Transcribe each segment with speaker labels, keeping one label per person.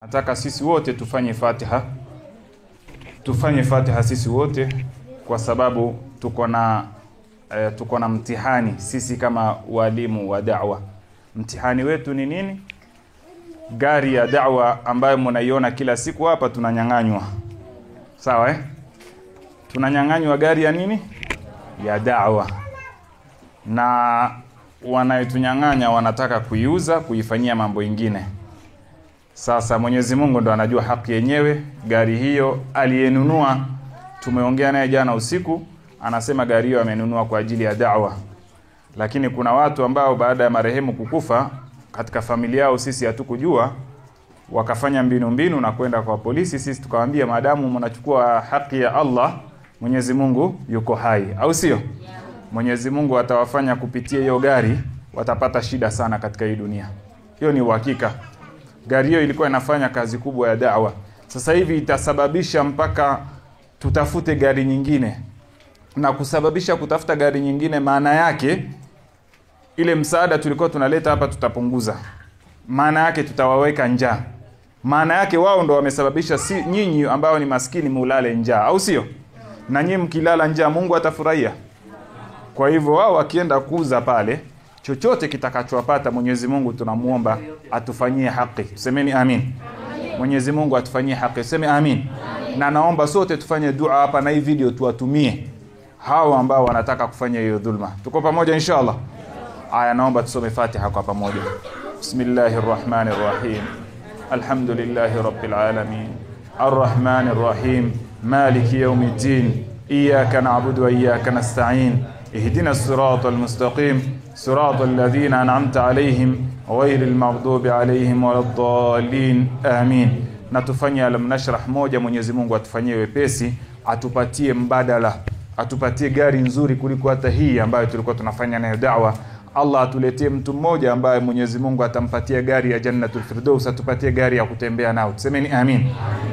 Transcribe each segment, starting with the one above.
Speaker 1: Nataka sisi wote tufanye Fatiha. Tufanye Fatiha sisi wote kwa sababu tuko na mtihani sisi kama walimu wa da'wa. Mtihani wetu ni nini? Gari ya da'wa ambayo mnaiona kila siku hapa tunanyang'anywa. Sawa eh? Tunanyang'anywa gari ya nini? Ya da'wa. Na wanayotunyang'anya wanataka kuiuza, kuifanyia mambo ingine. Sasa Mwenyezi Mungu ndo anajua haki yenyewe. Gari hiyo aliyenunua, tumeongea naye jana usiku, anasema gari hiyo amenunua kwa ajili ya da'wa. Lakini kuna watu ambao baada ya marehemu kukufa katika familia yao sisi hatukujua, wakafanya mbinu mbinu na kwenda kwa polisi. Sisi tukawaambia maadamu mnachukua haki ya Allah, Mwenyezi Mungu yuko hai, au sio? Mwenyezi Mungu atawafanya kupitia hiyo gari watapata shida sana katika hii dunia. Hiyo ni uhakika. Gari hiyo ilikuwa inafanya kazi kubwa ya da'wa. Sasa hivi itasababisha mpaka tutafute gari nyingine. Na kusababisha kutafuta gari nyingine maana yake ile msaada tulikuwa tunaleta hapa tutapunguza. Maana yake tutawaweka njaa. Maana yake wao ndo wamesababisha si nyinyi ambao ni maskini mulale njaa, au sio? Na nyinyi mkilala njaa Mungu atafurahia. Kwa hivyo wao wakienda kuuza pale, chochote kitakachowapata Mwenyezi Mungu tunamuomba atufanyie haki. Semeni amin. Mwenyezi Mungu atufanyie haki. Seme amin. Na naomba sote tufanye dua hapa na hii video tuwatumie hao ambao wanataka kufanya hiyo dhulma. Tuko pamoja inshallah. Aya, naomba tusome Fatiha kwa pamoja. Bismillahirrahmanirrahim. Alhamdulillahi rabbil alamin. Arrahmanir rahim. Maliki yawmiddin. Iyyaka na'budu wa iyyaka nasta'in. اهدنا الصراط المستقيم صراط الذين أنعمت عليهم غير المغضوب عليهم ولا الضالين آمين. Na tufanye alam nashrah moja, Mwenyezi Mungu atufanyie wepesi, atupatie mbadala, atupatie gari nzuri kuliko hata hii ambayo tulikuwa tunafanya nayo da'wa. Allah atuletee mtu mmoja ambaye Mwenyezi Mungu atampatia gari ya Jannatul Firdaus, atupatie gari ya kutembea nao. Tusemeni amin.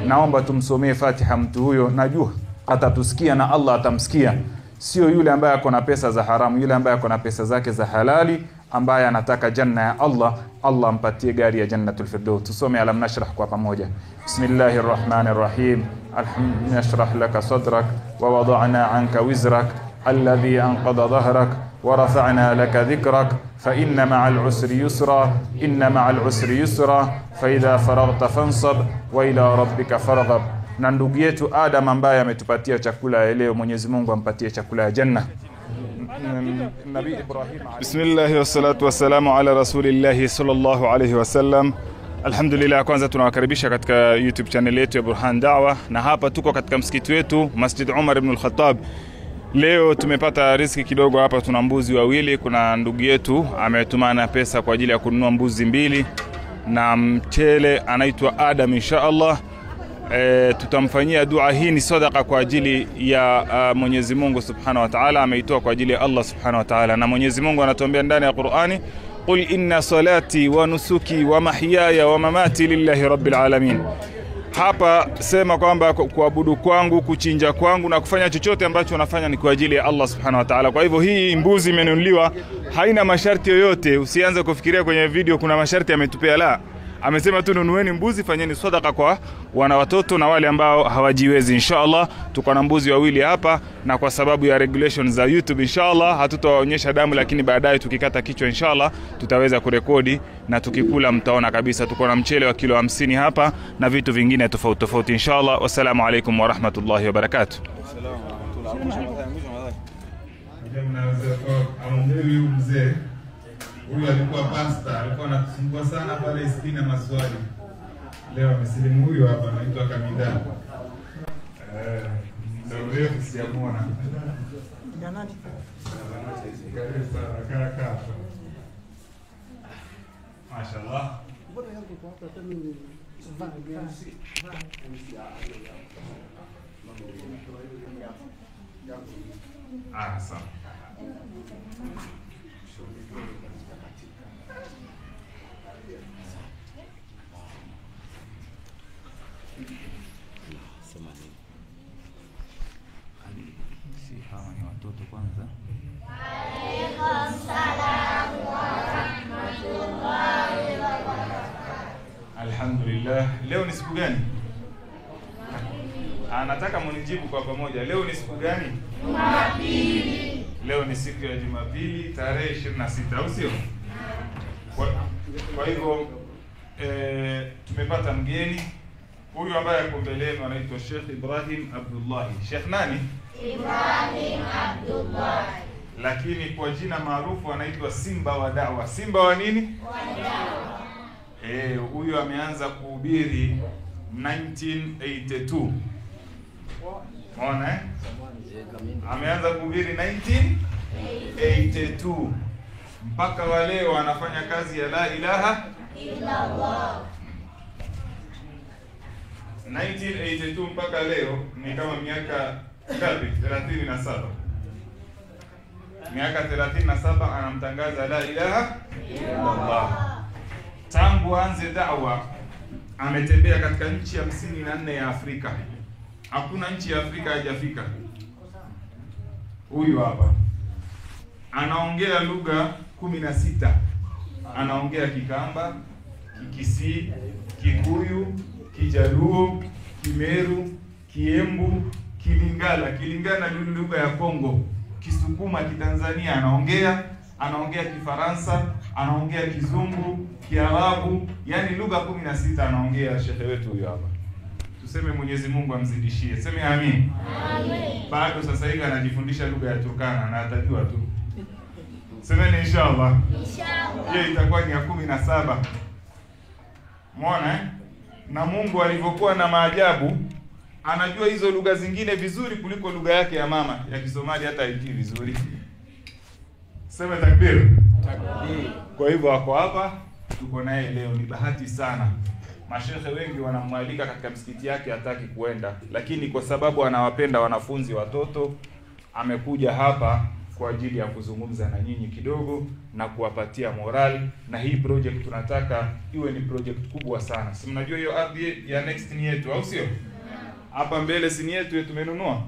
Speaker 1: Naomba tumsomee Fatiha mtu huyo, najua atatusikia na Allah atamsikia. Sio yule ambaye ako na pesa za haramu, yule ambaye ako na pesa zake za halali, ambaye anataka janna ya Allah, Allah ampatie gari ya Jannatul Firdaus. Tusome alam nashrah kwa pamoja. Bismillahirrahmanirrahim. Alhamdulillah nashrah laka sadrak wa wada'na anka wizrak alladhi anqadha dhahrak wa rafa'na laka dhikrak fa inna ma'al usri yusra inna ma'al usri yusra fa idha faraghta fansab wa ila rabbika farghab. Na ndugu yetu Adam ambaye ametupatia chakula ya leo, Mwenyezi Mungu ampatie chakula ya janna. Nabii Ibrahim. Bismillah wassalatu wassalamu ala rasulillah sallallahu alayhi wasallam. Alhamdulillah, kwanza tunawakaribisha katika YouTube channel yetu ya Burhan Da'wa, na hapa tuko katika msikiti wetu Masjid Umar ibn al-Khattab. Leo tumepata riziki kidogo hapa, tuna mbuzi wawili. Kuna ndugu yetu ametumana pesa kwa ajili ya kununua mbuzi mbili na mchele, anaitwa Adam inshallah. Tutamfanyia dua. Hii ni sadaqa kwa ajili ya Mwenyezi Mungu Subhanahu wa Ta'ala, ameitoa kwa ajili ya Allah Subhanahu wa Ta'ala. Na Mwenyezi Mungu anatuambia ndani ya Qur'ani, qul inna salati wa nusuki wa mahyaya wa mamati lillahi rabbil alamin. Hapa sema kwamba kuabudu kwangu, kuchinja kwangu na kufanya chochote ambacho unafanya ni kwa ajili ya Allah Subhanahu wa Ta'ala. Kwa hivyo hii mbuzi imenunuliwa, haina masharti yoyote. Usianze kufikiria kwenye video kuna masharti ametupea, la. Amesema tu nunueni mbuzi, fanyeni sadaqa kwa wana watoto na wale ambao hawajiwezi inshallah. Tuko na mbuzi wawili hapa, na kwa sababu ya regulations za YouTube inshallah hatutawaonyesha damu, lakini baadaye tukikata kichwa inshallah tutaweza kurekodi na tukikula mtaona kabisa. Tuko na mchele wa kilo 50 hapa na vitu vingine tofauti tofauti inshallah. Wassalamu alaikum wa rahmatullahi wa barakatuh.
Speaker 2: Huyu alikuwa pastor, alikuwa anatusumbua sana pale isini na maswali. Leo amesilimu huyu hapa, anaitwa Kamida. Ndio mrefu sijamuona.
Speaker 3: Nani?
Speaker 2: Karibu sana, kaa. Mashallah.
Speaker 3: Mbona yangu kwa hapa tena ni
Speaker 2: Ah, sawa.
Speaker 1: Si hawa ni watoto kwanza.
Speaker 4: Wa alaykum salaam wa rahmatullahi wa barakatuh.
Speaker 1: Alhamdulillah.
Speaker 2: Leo ni siku gani? Anataka mnijibu kwa pamoja. Leo ni siku gani?
Speaker 4: Jumapili.
Speaker 2: Leo ni siku ya Jumapili tarehe 26, au sio? Kwa hivyo tumepata mgeni huyu ambaye yuko mbele yenu, anaitwa Sheikh Ibrahim Abdullahi. Sheikh nani?
Speaker 4: Ibrahim Abdullahi.
Speaker 2: Lakini kwa jina maarufu anaitwa Simba wa Dawa. Simba wa nini?
Speaker 4: Wa Dawa.
Speaker 2: Huyu ameanza kuhubiri 1982. Unaona eh? Ameanza kuhubiri 1982 mpaka wa leo anafanya kazi ya la ilaha
Speaker 4: illa Allah.
Speaker 2: 1982 mpaka leo ni kama miaka ngapi? 37. Miaka 37 anamtangaza la ilaha illa Allah. Tangu aanze da'wa ametembea katika nchi 54 ya Afrika. Hakuna nchi ya Afrika hajafika. Huyu hapa anaongea lugha 16. Anaongea Kikamba, Kikisii, Kikuyu, Kijaluo, Kimeru, Kiembu, Kilingala. Kilingala ni lugha ya Kongo. Kisukuma, Kitanzania anaongea, anaongea Kifaransa, anaongea Kizungu, Kiarabu, yani lugha 16 anaongea shehe wetu huyu hapa. Tuseme Mwenyezi Mungu amzidishie. Seme amin.
Speaker 4: Amin.
Speaker 2: Bado sasa hivi anajifundisha lugha ya Turkana na atajua tu. Semeni inshallah.
Speaker 4: Inshallah.
Speaker 2: Hiyo itakuwa ni ya 17. Muona eh? Na Mungu alivyokuwa na maajabu, anajua hizo lugha zingine vizuri kuliko lugha yake ya mama ya Kisomali, hata haijui vizuri. Sema takbir.
Speaker 1: Takbir.
Speaker 2: Kwa hivyo wako hapa, tuko naye leo, ni bahati sana. Mashehe wengi wanamwalika katika msikiti yake hataki kuenda, lakini kwa sababu anawapenda wanafunzi watoto amekuja hapa kwa ajili ya kuzungumza na nyinyi kidogo na kuwapatia morali. Na hii project tunataka iwe ni project kubwa sana. Si mnajua hiyo ardhi ya next ni yetu, au sio? Hapa mbele si ni yetu tumenunua?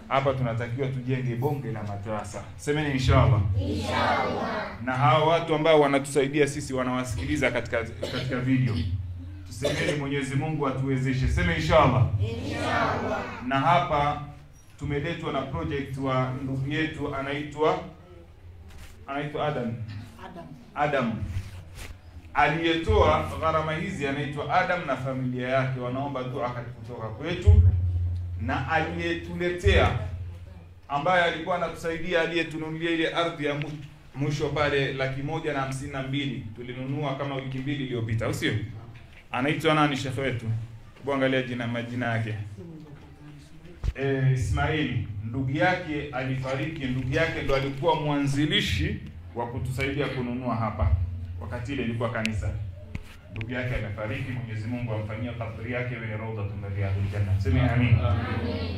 Speaker 2: Hapa tunatakiwa tujenge bonge la madrasa. Semeni inshallah.
Speaker 4: Inshallah.
Speaker 2: Na hao watu ambao wanatusaidia sisi wanawasikiliza katika video. Tusemeni Mwenyezi Mungu atuwezeshe. Seme inshallah.
Speaker 4: Inshallah.
Speaker 2: Na hapa tumeletwa na project wa ndugu yetu anaitwa Adam. Adam. Aliyetoa gharama hizi anaitwa Adam na familia yake, wanaomba dua kutoka kwetu. Na aliyetuletea ambaye alikuwa anatusaidia, aliyetununulia ile ardhi ya mwisho pale 152,000 tulinunua kama wiki mbili iliyopita, au sio? Anaitwa nani shekhe wetu? Hebu angalia jina, majina yake. Ismaili, ndugu yake alifariki, ndugu yake ndo alikuwa mwanzilishi wa kutusaidia kununua hapa. Wakati ile ilikuwa kanisa. Ndugu yake amefariki, Mwenyezi Mungu amfanyie kaburi yake iwe rawdatun min riyadil janna. Sema amin.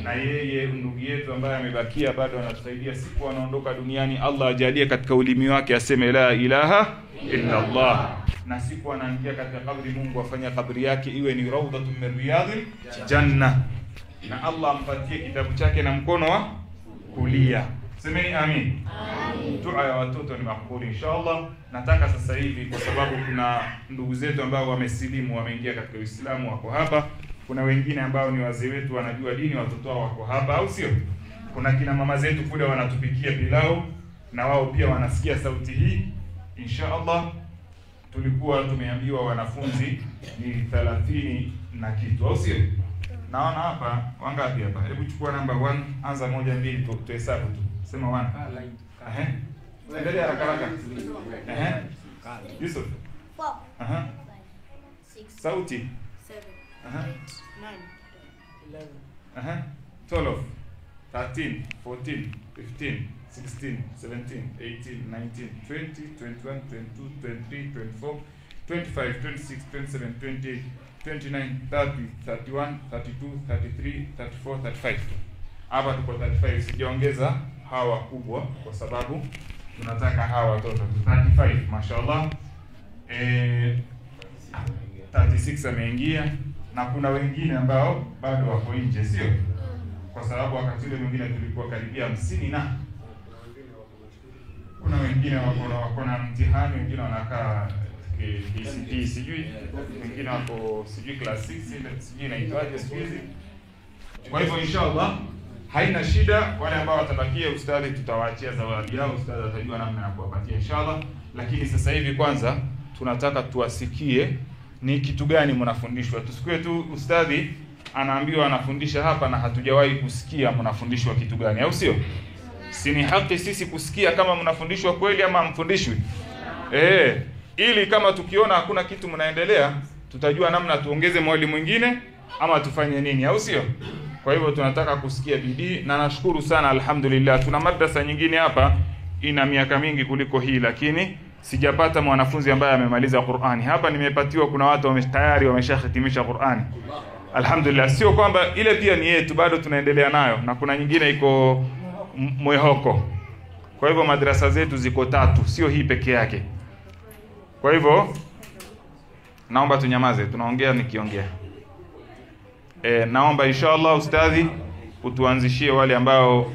Speaker 2: Na yeye ndugu yetu ambaye amebakia bado anatusaidia, siku anaondoka duniani Allah ajalie katika ulimi wake aseme la ilaha illa Allah. Na siku anaingia katika kaburi Mungu afanye kaburi yake iwe ni rawdatun min riyadil janna. Na Allah ampatie kitabu chake na mkono wa kulia. Semeni amin.
Speaker 4: Amin.
Speaker 2: Dua ya watoto ni makbuli inshallah. Nataka sasa hivi kwa sababu kuna ndugu zetu ambao wamesilimu, wameingia katika Uislamu wako hapa. Kuna wengine ambao ni wazee wetu wanajua dini, watoto wao wako hapa, au sio? Kuna kina mama zetu kule wanatupikia pilau na wao pia wanasikia sauti hii. Inshallah tulikuwa tumeambiwa wanafunzi ni 30 na kitu, au sio? Naona hapa wangapi hapa? Hebu chukua namba 1, anza 1 2 tuhesabu tu. Sema 1. Endelea haraka haraka. Yusuf.
Speaker 4: 4. 6.
Speaker 2: Sauti.
Speaker 4: 7. 8. 9.
Speaker 2: 11. 12. 13, 14, 15, 16, 17, 18, 19, 20, 21, 22, 23, 24, 25, 26, 27, 28, 29, 30, 31, 32, 33, 34, 35. Hapa tuko 35, sijaongeza hawa kubwa kwa sababu tunataka hawa watoto 35, mashallah. 36 ameingia na kuna wengine ambao bado wako nje, sio? Kwa sababu wakati ule mwingine tulikuwa karibia 50 na kuna wengine wako na mtihani, wengine wanakaa KCPE sijui, wengine wako sijui class 6, sijui inaitwaje siku hizi. Kwa hivyo inshallah haina shida, wale ambao watabakia ustadhi tutawaachia zawadi yao, ustadhi atajua namna ya kuwapatia inshallah. Lakini sasa hivi kwanza tunataka tuwasikie ni kitu gani mnafundishwa. Tusikue tu ustadhi anaambiwa anafundisha hapa na hatujawahi kusikia mnafundishwa kitu gani, au sio? Si ni haki sisi kusikia kama mnafundishwa kweli ama mfundishwi? Ili kama tukiona hakuna kitu mnaendelea, tutajua namna tuongeze mwalimu mwingine ama tufanye nini, au sio? Kwa hivyo tunataka kusikia bidii, na nashukuru sana alhamdulillah. Tuna madrasa nyingine hapa ina miaka mingi kuliko hii, lakini sijapata mwanafunzi ambaye amemaliza Qur'ani. Hapa nimepatiwa kuna watu tayari wameshahitimisha Qur'ani. Alhamdulillah, sio kwamba ile pia ni yetu, bado tunaendelea nayo, na kuna nyingine iko Mwehoko. Kwa hivyo madrasa zetu ziko tatu, sio hii peke yake. Kwa hivyo naomba tunyamaze, tunaongea nikiongea. Naomba inshallah ustadhi utuanzishie wale ambao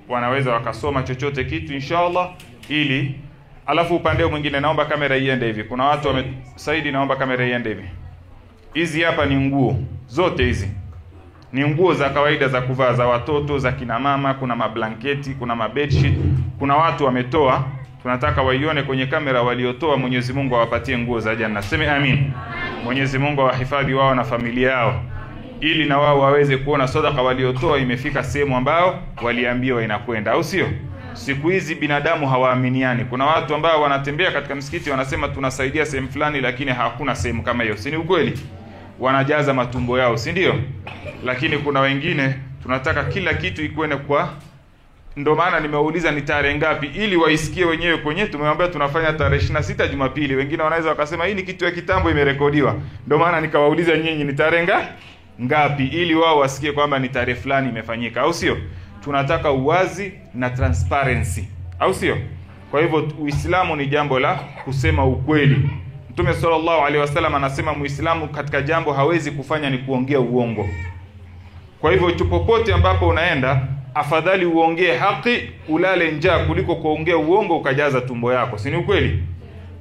Speaker 2: wanaweza wakasoma chochote kitu inshallah, ili alafu upande mwingine naomba kamera iende hivi. Kuna watu Saidi, naomba kamera iende hivi. Hizi hapa ni nguo, zote hizi ni nguo za kawaida za kuvaa za watoto, za kina mama, kuna mablanketi, kuna mabedsheet, kuna watu wametoa, tunataka waione kwenye kamera waliotoa. Mwenyezi Mungu awapatie nguo za janna. Sema amin. Mwenyezi Mungu awahifadhi wao na familia yao, ili na wao waweze kuona sadaka waliotoa imefika sehemu ambao waliambiwa inakwenda, au sio? Siku hizi binadamu hawaaminiani. Kuna watu ambao wanatembea katika msikiti wanasema tunasaidia sehemu fulani, lakini hakuna sehemu kama hiyo. Si ni ukweli? Wanajaza matumbo yao, si ndio? Lakini kuna wengine tunataka kila kitu ikwende kwa, ndio maana nimeuliza ni tarehe ngapi ili waisikie wenyewe kwenye tumewaambia tunafanya tarehe 26 Jumapili. Wengine wanaweza wakasema hii ni kitu ya kitambo imerekodiwa. Ndio maana nikawauliza nyinyi ni tarehe ngapi ili wao wasikie kwamba ni tarehe fulani imefanyika, au sio? Tunataka uwazi na transparency, au sio? Kwa hivyo Uislamu ni jambo la kusema ukweli. Mtume sallallahu alaihi wasallam anasema Muislamu katika jambo hawezi kufanya ni kuongea uongo. Kwa hivyo popote ambapo unaenda, afadhali uongee haki ulale njaa kuliko kuongea uongo ukajaza tumbo yako. Si ni ukweli?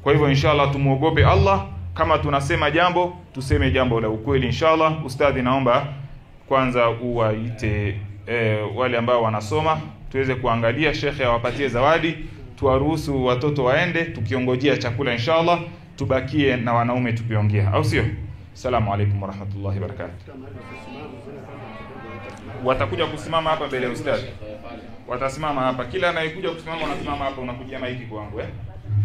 Speaker 2: Kwa hivyo inshallah tumuogope Allah, kama tunasema jambo tuseme jambo la ukweli inshallah. Ustadhi naomba kwanza uwaite wale ambao wanasoma tuweze kuangalia, shekhe awapatie zawadi, tuwaruhusu watoto waende tukiongojea chakula inshallah, tubakie na wanaume tukiongea, au sio? Salamu alaykum warahmatullahi wabarakatuh. Watakuja kusimama hapa mbele ya ustadhi. Watasimama hapa. Kila anayekuja kusimama unasimama hapa, unakujia maiki kwangu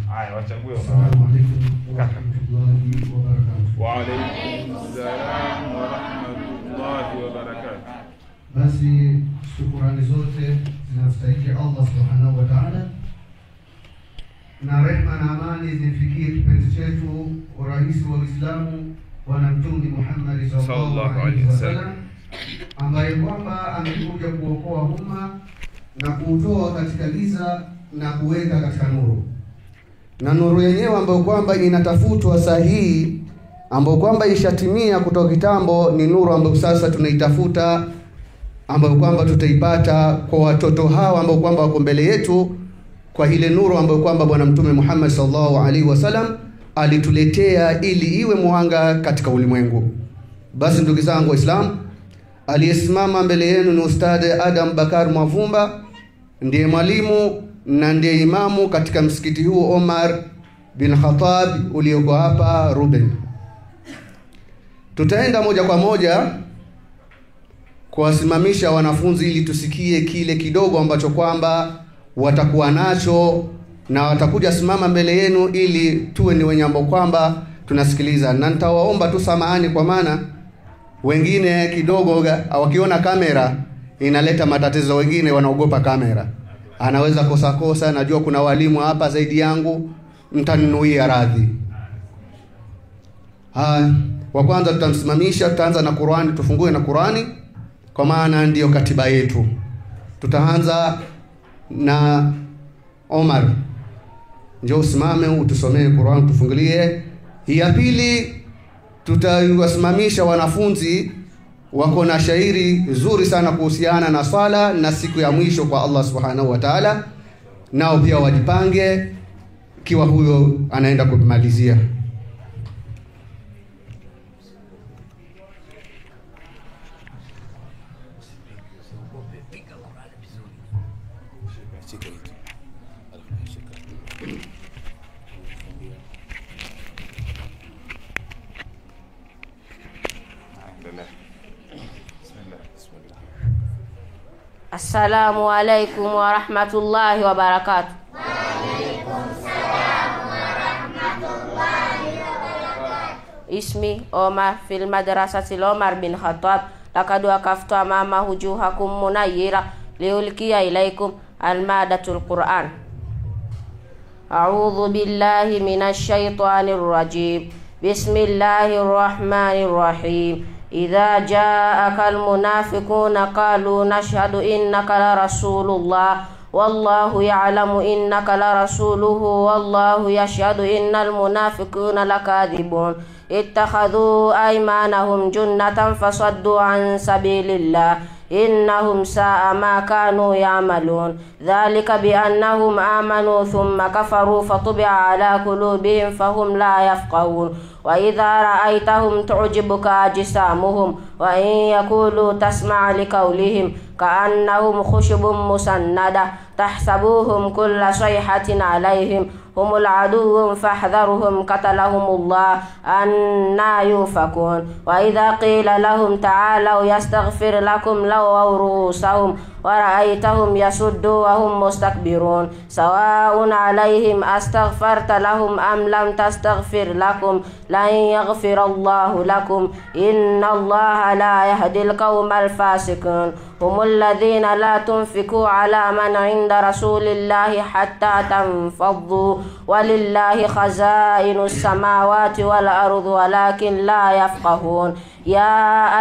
Speaker 2: Haya, wachague.
Speaker 5: Assalamu alaykum warahmatullahi wabarakatuh.
Speaker 2: Wa alaykum assalam warahmatullahi wabarakatuh.
Speaker 5: Basi shukrani zote zinastahili Allah subhanahu wa ta'ala, na rehma na amani zimfikie kipenzi chetu rais wa Uislamu Bwana Mtume Muhammad sallallahu alaihi wasallam, ambaye kwamba amekuja kuokoa umma na kuutoa katika giza na kuweka katika nuru. Na nuru yenyewe ambayo kwamba inatafutwa sahihi, ambayo kwamba ishatimia kutoka kitambo, ni nuru ambayo sasa tunaitafuta, ambayo kwamba tutaipata kwa watoto hawa ambao kwamba wako mbele yetu, kwa ile nuru ambayo kwamba Bwana Mtume Muhammad sallallahu alaihi wasallam alituletea ili iwe mwanga katika ulimwengu. Basi ndugu zangu Waislamu, aliyesimama mbele yenu ni Ustadh Adam Bakar Mwavumba, ndiye mwalimu na ndiye imamu katika msikiti huu Omar bin Khattab ulioko hapa Ruben. Tutaenda moja kwa moja kuwasimamisha wanafunzi ili tusikie kile kidogo ambacho kwamba watakuwa nacho, na watakuja simama mbele yenu ili tuwe ni wenye ambao kwamba tunasikiliza. Na nitawaomba tu samahani, kwa maana wengine kidogo wakiona kamera inaleta matatizo, wengine wanaogopa kamera, anaweza kosa kosa. Najua kuna walimu hapa zaidi yangu, mtaninuia radhi. Wa kwanza tutamsimamisha, tutaanza na Qur'ani, tufungue na Qur'ani kwa maana ndiyo katiba yetu. Tutaanza na Omar, njoo usimame utusomee Qur'an, tufungulie. Ya pili tutawasimamisha wanafunzi wako na shairi nzuri sana kuhusiana na sala na siku ya mwisho kwa Allah subhanahu wa ta'ala, nao pia wajipange. Kiwa huyo anaenda kumalizia.
Speaker 6: Assalamu alaikum wa rahmatullahi wa barakatuh.
Speaker 4: Wa alaikum salam wa rahmatullahi wa barakatuh.
Speaker 6: Ismi Omar fil madrasati Omar bin Khattab. Laqad waqaftu amama wujuhakum munayyira liulqiya ilaikum almadatul Quran. A'udhu billahi minash shaitanir rajim. Bismillahir rahmanir rahim. إذا جاءك المنافقون قالوا نشهد إنك لرسول الله والله يعلم إنك لرسوله والله يشهد إن المنافقون لكاذبون اتخذوا أيمانهم جنة فصدوا عن سبيل الله إنهم ساء ما كانوا يعملون ذلك بأنهم آمنوا ثم كفروا فطبع على قلوبهم فهم لا يفقهون وإذا رأيتهم تعجبك أجسامهم وإن يقولوا تسمع لقولهم كأنهم خشب مسندة تحسبوهم كل صيحة عليهم هم العدو فاحذرهم قتلهم الله أنا يؤفكون وإذا قيل لهم تعالوا يستغفر لكم لووا رؤوسهم ورأيتهم يصدوا وهم مستكبرون سواء عليهم أستغفرت لهم أم لم تستغفر لكم لن يغفر الله لكم إن الله لا يهدي القوم الفاسقون هم الذين لا تنفقوا على من عند رسول الله حتى تنفضوا ولله خزائن السماوات والأرض ولكن لا يفقهون يا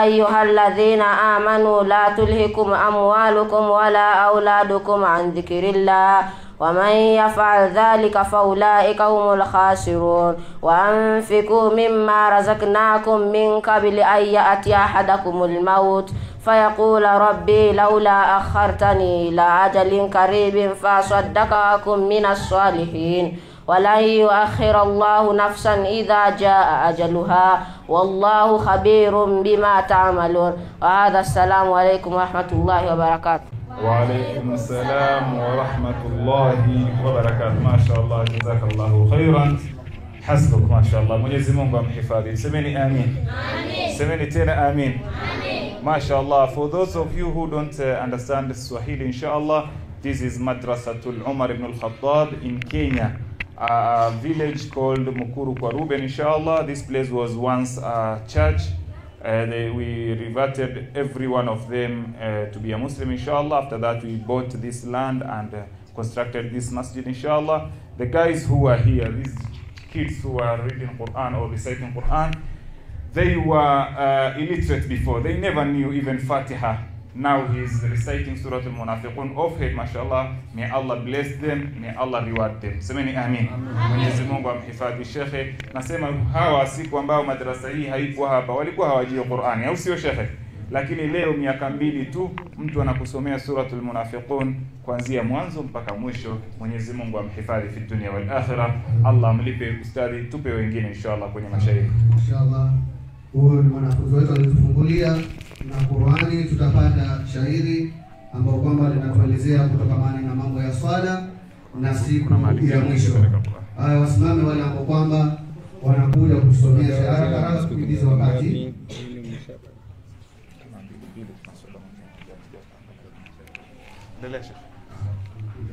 Speaker 6: أيها الذين آمنوا لا تلهكم أموالكم ولا أولادكم عن ذكر الله ومن يفعل ذلك فأولئك هم الخاسرون وأنفقوا مما رزقناكم من قبل أن يأتي أحدكم الموت فيقول ربي لولا أخرتني إلى أجل قريب فأصدق وأكن من الصالحين ولن يؤخر الله نفسا إذا جاء أجلها والله خبير بما تعملون. وهذا السلام عليكم ورحمة الله وبركاته.
Speaker 1: وعليكم السلام ورحمة الله وبركاته. ما شاء الله, جزاك الله خيرا. حسبك ما شاء الله. Mwenyezi Mungu amhifadhi. Semeni amin. Amin. Semeni tena amin. Amin. Ma sha Allah. For those of you who don't understand Swahili, inshallah, this is Madrasatul Umar ibn al-Khattab in Kenya, a village called Mukuru kwa Ruben, inshallah. This place was once a church. We reverted every one of them to be a Muslim, inshallah. After that, we bought this land and constructed this masjid, inshallah. The guys who are here, these kids who are reading Quran or reciting Quran, they were illiterate before. They never knew even Fatiha. Now he's reciting Surah Al-Munafiqun off head, mashallah. May Allah bless them, may Allah reward them. Semeni amin. Mwenyezi Mungu amhifadhi shekhe. Nasema hawa siku ambao madrasa hii haikuwa hapa, walikuwa hawajui Qur'ani, au sio shekhe? Lakini leo miaka 2 tu mtu anakusomea Suratul Munafiqun kuanzia mwanzo mpaka mwisho. Mwenyezi Mungu amhifadhi fi dunia wal akhirah. Allah amlipe ustadhi, tupe wengine inshallah kwenye mashairi.
Speaker 5: Inshallah. Huyo ni mwanafunzi wetu alitufungulia na Qur'ani. Tutapata shairi ambao kwamba linatuelezea kutokamana na mambo ya swala na siku ya mwisho. Haya, wasimame wale ambao kwamba wanakuja kusomea shairi haraka kuingiza wakati.
Speaker 1: Endelea Sheikh.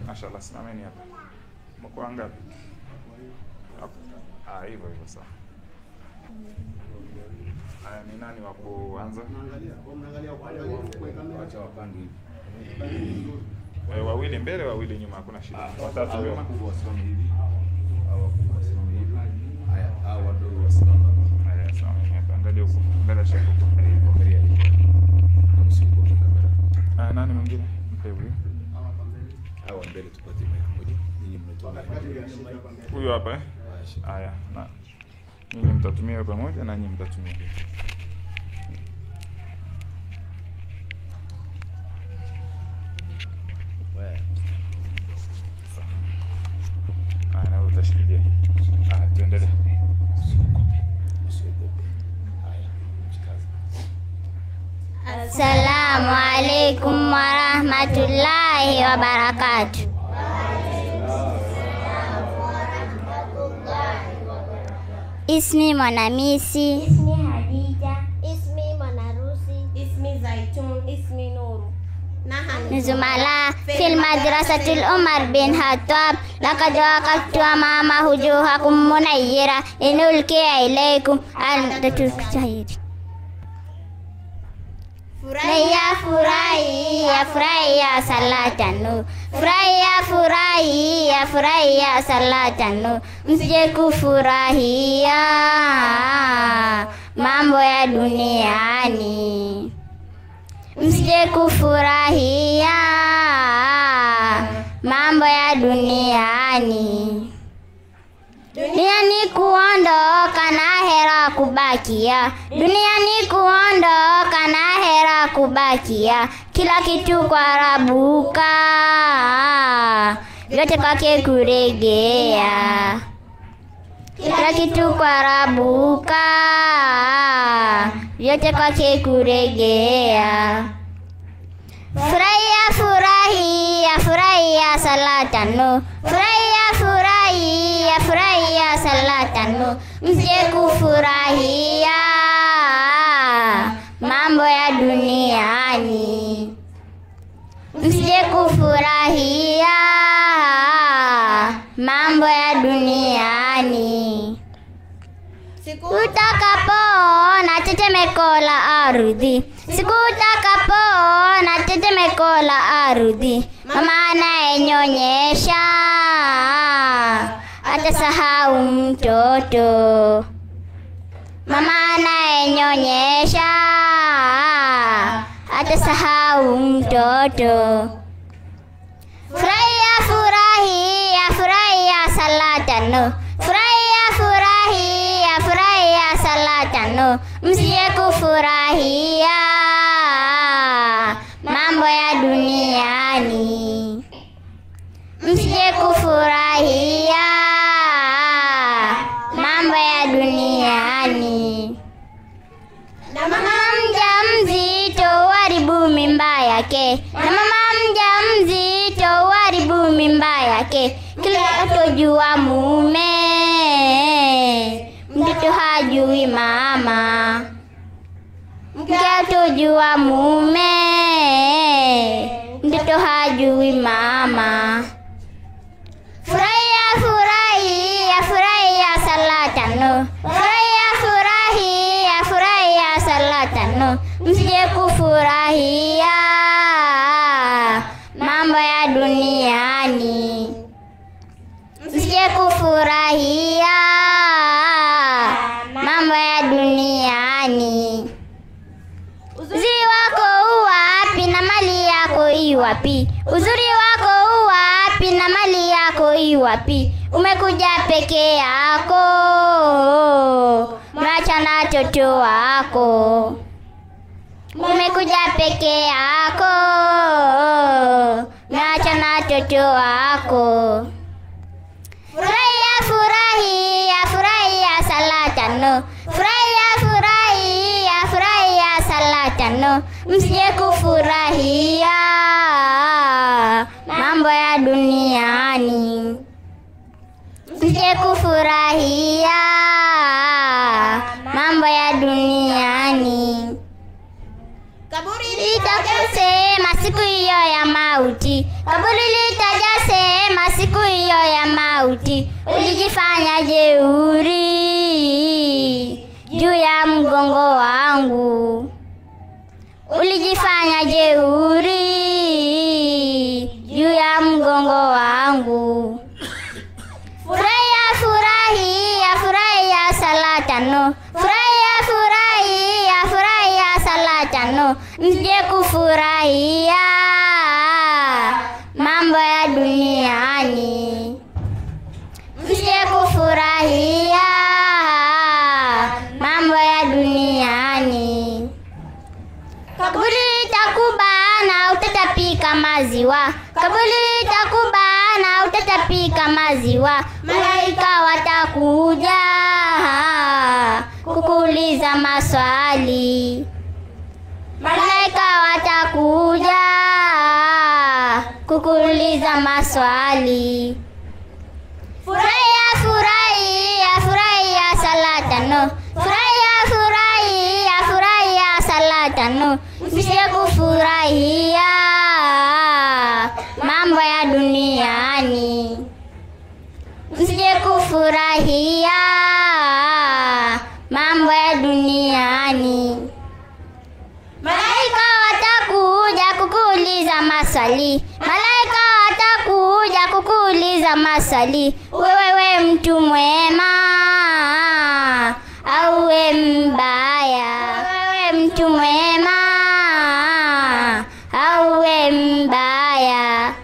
Speaker 1: Mashallah, simameni hapa. Mko ngapi? Ah, hivyo hivyo sawa. Haya, ni nani wa kuanza?
Speaker 7: Acha wapange hivi.
Speaker 1: Wawili mbele, wawili nyuma, hakuna shida. Watatu nyuma.
Speaker 7: Wakubwa wasimame hivi. Hao wakubwa wasimame hivi. Haya, hao wadogo wasimame hapa.
Speaker 1: Haya, simameni hapa. Angalia huko. Mbele Sheikh huko.
Speaker 7: Angalia hivi. Msikubwa kamera.
Speaker 1: Ah, nani mwingine? Mpe huyu.
Speaker 7: Hao mbele tupate mic moja. Ninyi mmetoa.
Speaker 1: Huyu hapa eh? Haya. Na ninyi mtatumia pamoja na ninyi mtatumia hivi.
Speaker 2: Shikilia. Ah, tuendelee.
Speaker 7: Usiogope. Haya, jikaze.
Speaker 4: Assalamu alaikum warahmatullahi wabarakatuh. Ismi Mwanamisi.
Speaker 6: Ismi Hadija. Ismi Mwanarusi. Ismi Zaitun. Ismi Nuru.
Speaker 4: زملاء في المدرسة العمر بن خطاب لقد وقفت أمام وجوهكم منيرة لنلقي إليكم أن تشهد. Furahia, furahia, furahia salata nu. Furahia, furahia, furahia salata nu. Msije kufurahia mambo ya duniani. Msije kufurahia mambo ya duniani. Dunia ni kuondoka na hera kubakia. Dunia ni kuondoka na hera kubakia. Kila kitu kwa rabuka, vyote kwake kuregea. Kila kitu kwa rabuka, vyote kwake kuregea. Furahia, furahia, furahia salata nu. Furahia, furahia, furahia salata nu. Msije kufurahia mambo ya duniani. Msije kufurahia mambo ya duniani. Utakapoona tetemeko la ardhi, siku utakapoona tetemeko la ardhi, mama anayenyonyesha atasahau mtoto. Mama anayenyonyesha atasahau mtoto. Furahia, furahia, furahia salata nu. Furahia, furahia, furahia salata nu. Msije kufurahia mambo ya duniani. Msije kufurahia mambo ya duniani. Na mama mjamzito huharibu mimba yake. Na mama mjamzito huharibu mimba yake. Kila atojua mume, mtoto hajui mama. Mke atojua mume, mtoto hajui mama. Furahia, furahia, furahia salata nu. Furahia, furahia, furahia salata nu. Msije kufurahia mambo ya duniani. Msije kufurahia mambo ya duniani. Uzuri wako uwapi na mali yako iwapi? Uzuri wako uwapi na mali yako iwapi? Umekuja peke yako, mwacha na toto wako. Umekuja peke yako, mwacha na toto wako. Furahia, furahia, furahia salata nu. Furahia, furahia, furahia salata nu. Msije kufurahia mambo ya duniani. Msije kufurahia mambo ya duniani. Kaburi litakusema siku hiyo ya mauti. Kaburi litajasema siku hiyo ya mauti. Ulijifanya jeuri juu ya mgongo wangu. Ulijifanya jeuri juu ya mgongo wangu. Furahia, furahia, furahia salata nu. Furahia, furahia, furahia salata nu. Msije kufurahia mambo ya duniani. Msije kufurahia mambo ya duniani. Kaburi litakubana utatapika maziwa. Kaburi litakubana na utatapika maziwa. Malaika watakuja kukuuliza maswali. Malaika watakuja kukuuliza maswali. Furahia, furahia, furahia sala tano. Furahia, furahia, furahia sala tano. Msije kufurahia mambo ya duniani. Msije kufurahia mambo ya duniani. Malaika watakuja kukuuliza maswali. Malaika watakuja kukuuliza maswali. Wewe mtu mwema au we mbaya? Wewe mtu mwema au we mbaya?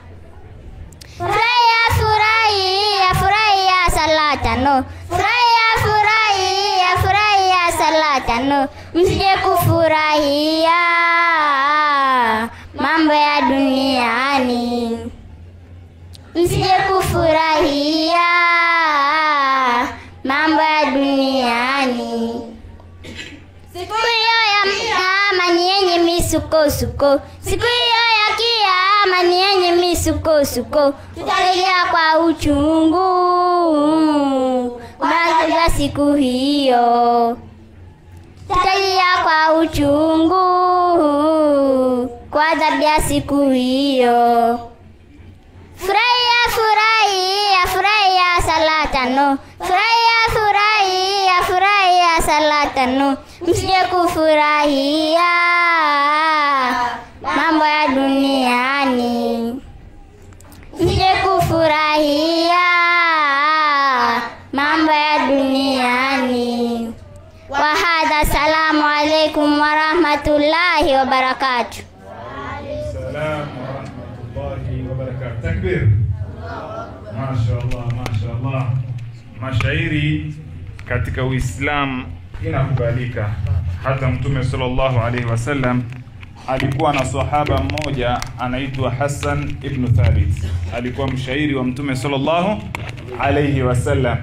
Speaker 4: Furahia, furahia, furahia sala tano. Furahia, furahia, furahia sala tano. Msije kufurahia mambo ya duniani. Msije kufurahia mambo ya duniani. Siku hiyo ya kiyama ni yenye misukosuko. Siku hiyo ya kiyama ni yenye misukosuko. Tutalia kwa uchungu kwa siku hiyo. Tutalia kwa uchungu kwa adhabu ya siku hiyo. Furahia, furahia, furahia sala tano. Furahia, furahia, furahia sala tano. Msije kufurahia mambo ya duniani. Msije kufurahia mambo ya duniani. Wa hadha, salamu alaikum warahmatullahi wabarakatuh.
Speaker 2: Salam warahmatullahi wabarakatuh. Takbir. Mashaallah, mashaallah. Mashairi katika Uislamu inakubalika. Hata Mtume sallallahu alaihi wasallam alikuwa na sahaba mmoja anaitwa Hassan ibn Thabit. Alikuwa mshairi wa Mtume sallallahu alaihi wasallam.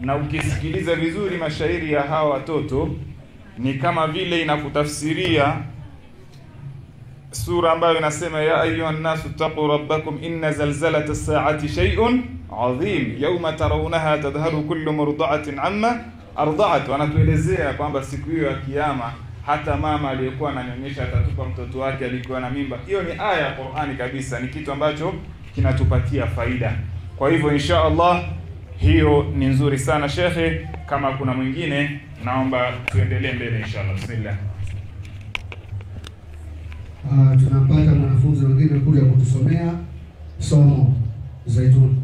Speaker 2: Na ukisikiliza vizuri mashairi ya hawa watoto ni kama vile inakutafsiria sura ambayo inasema ya ayuhan nasu taqu rabbakum inna zalzalata as-sa'ati shay'un adhim yawma tarawunaha tadhharu kullu murda'atin amma arda'at. Wanatuelezea kwamba siku hiyo ya kiyama hata mama aliyekuwa ananyonyesha atatupa mtoto wake aliyekuwa na mimba. Hiyo ni aya ya Qur'ani kabisa, ni kitu ambacho kinatupatia faida. Kwa hivyo insha Allah hiyo ni nzuri sana shekhe. Kama kuna mwingine naomba tuendelee mbele inshallah. Bismillah.
Speaker 5: Tunampata mwanafunzi mwingine kuja kutusomea somo Zaitun.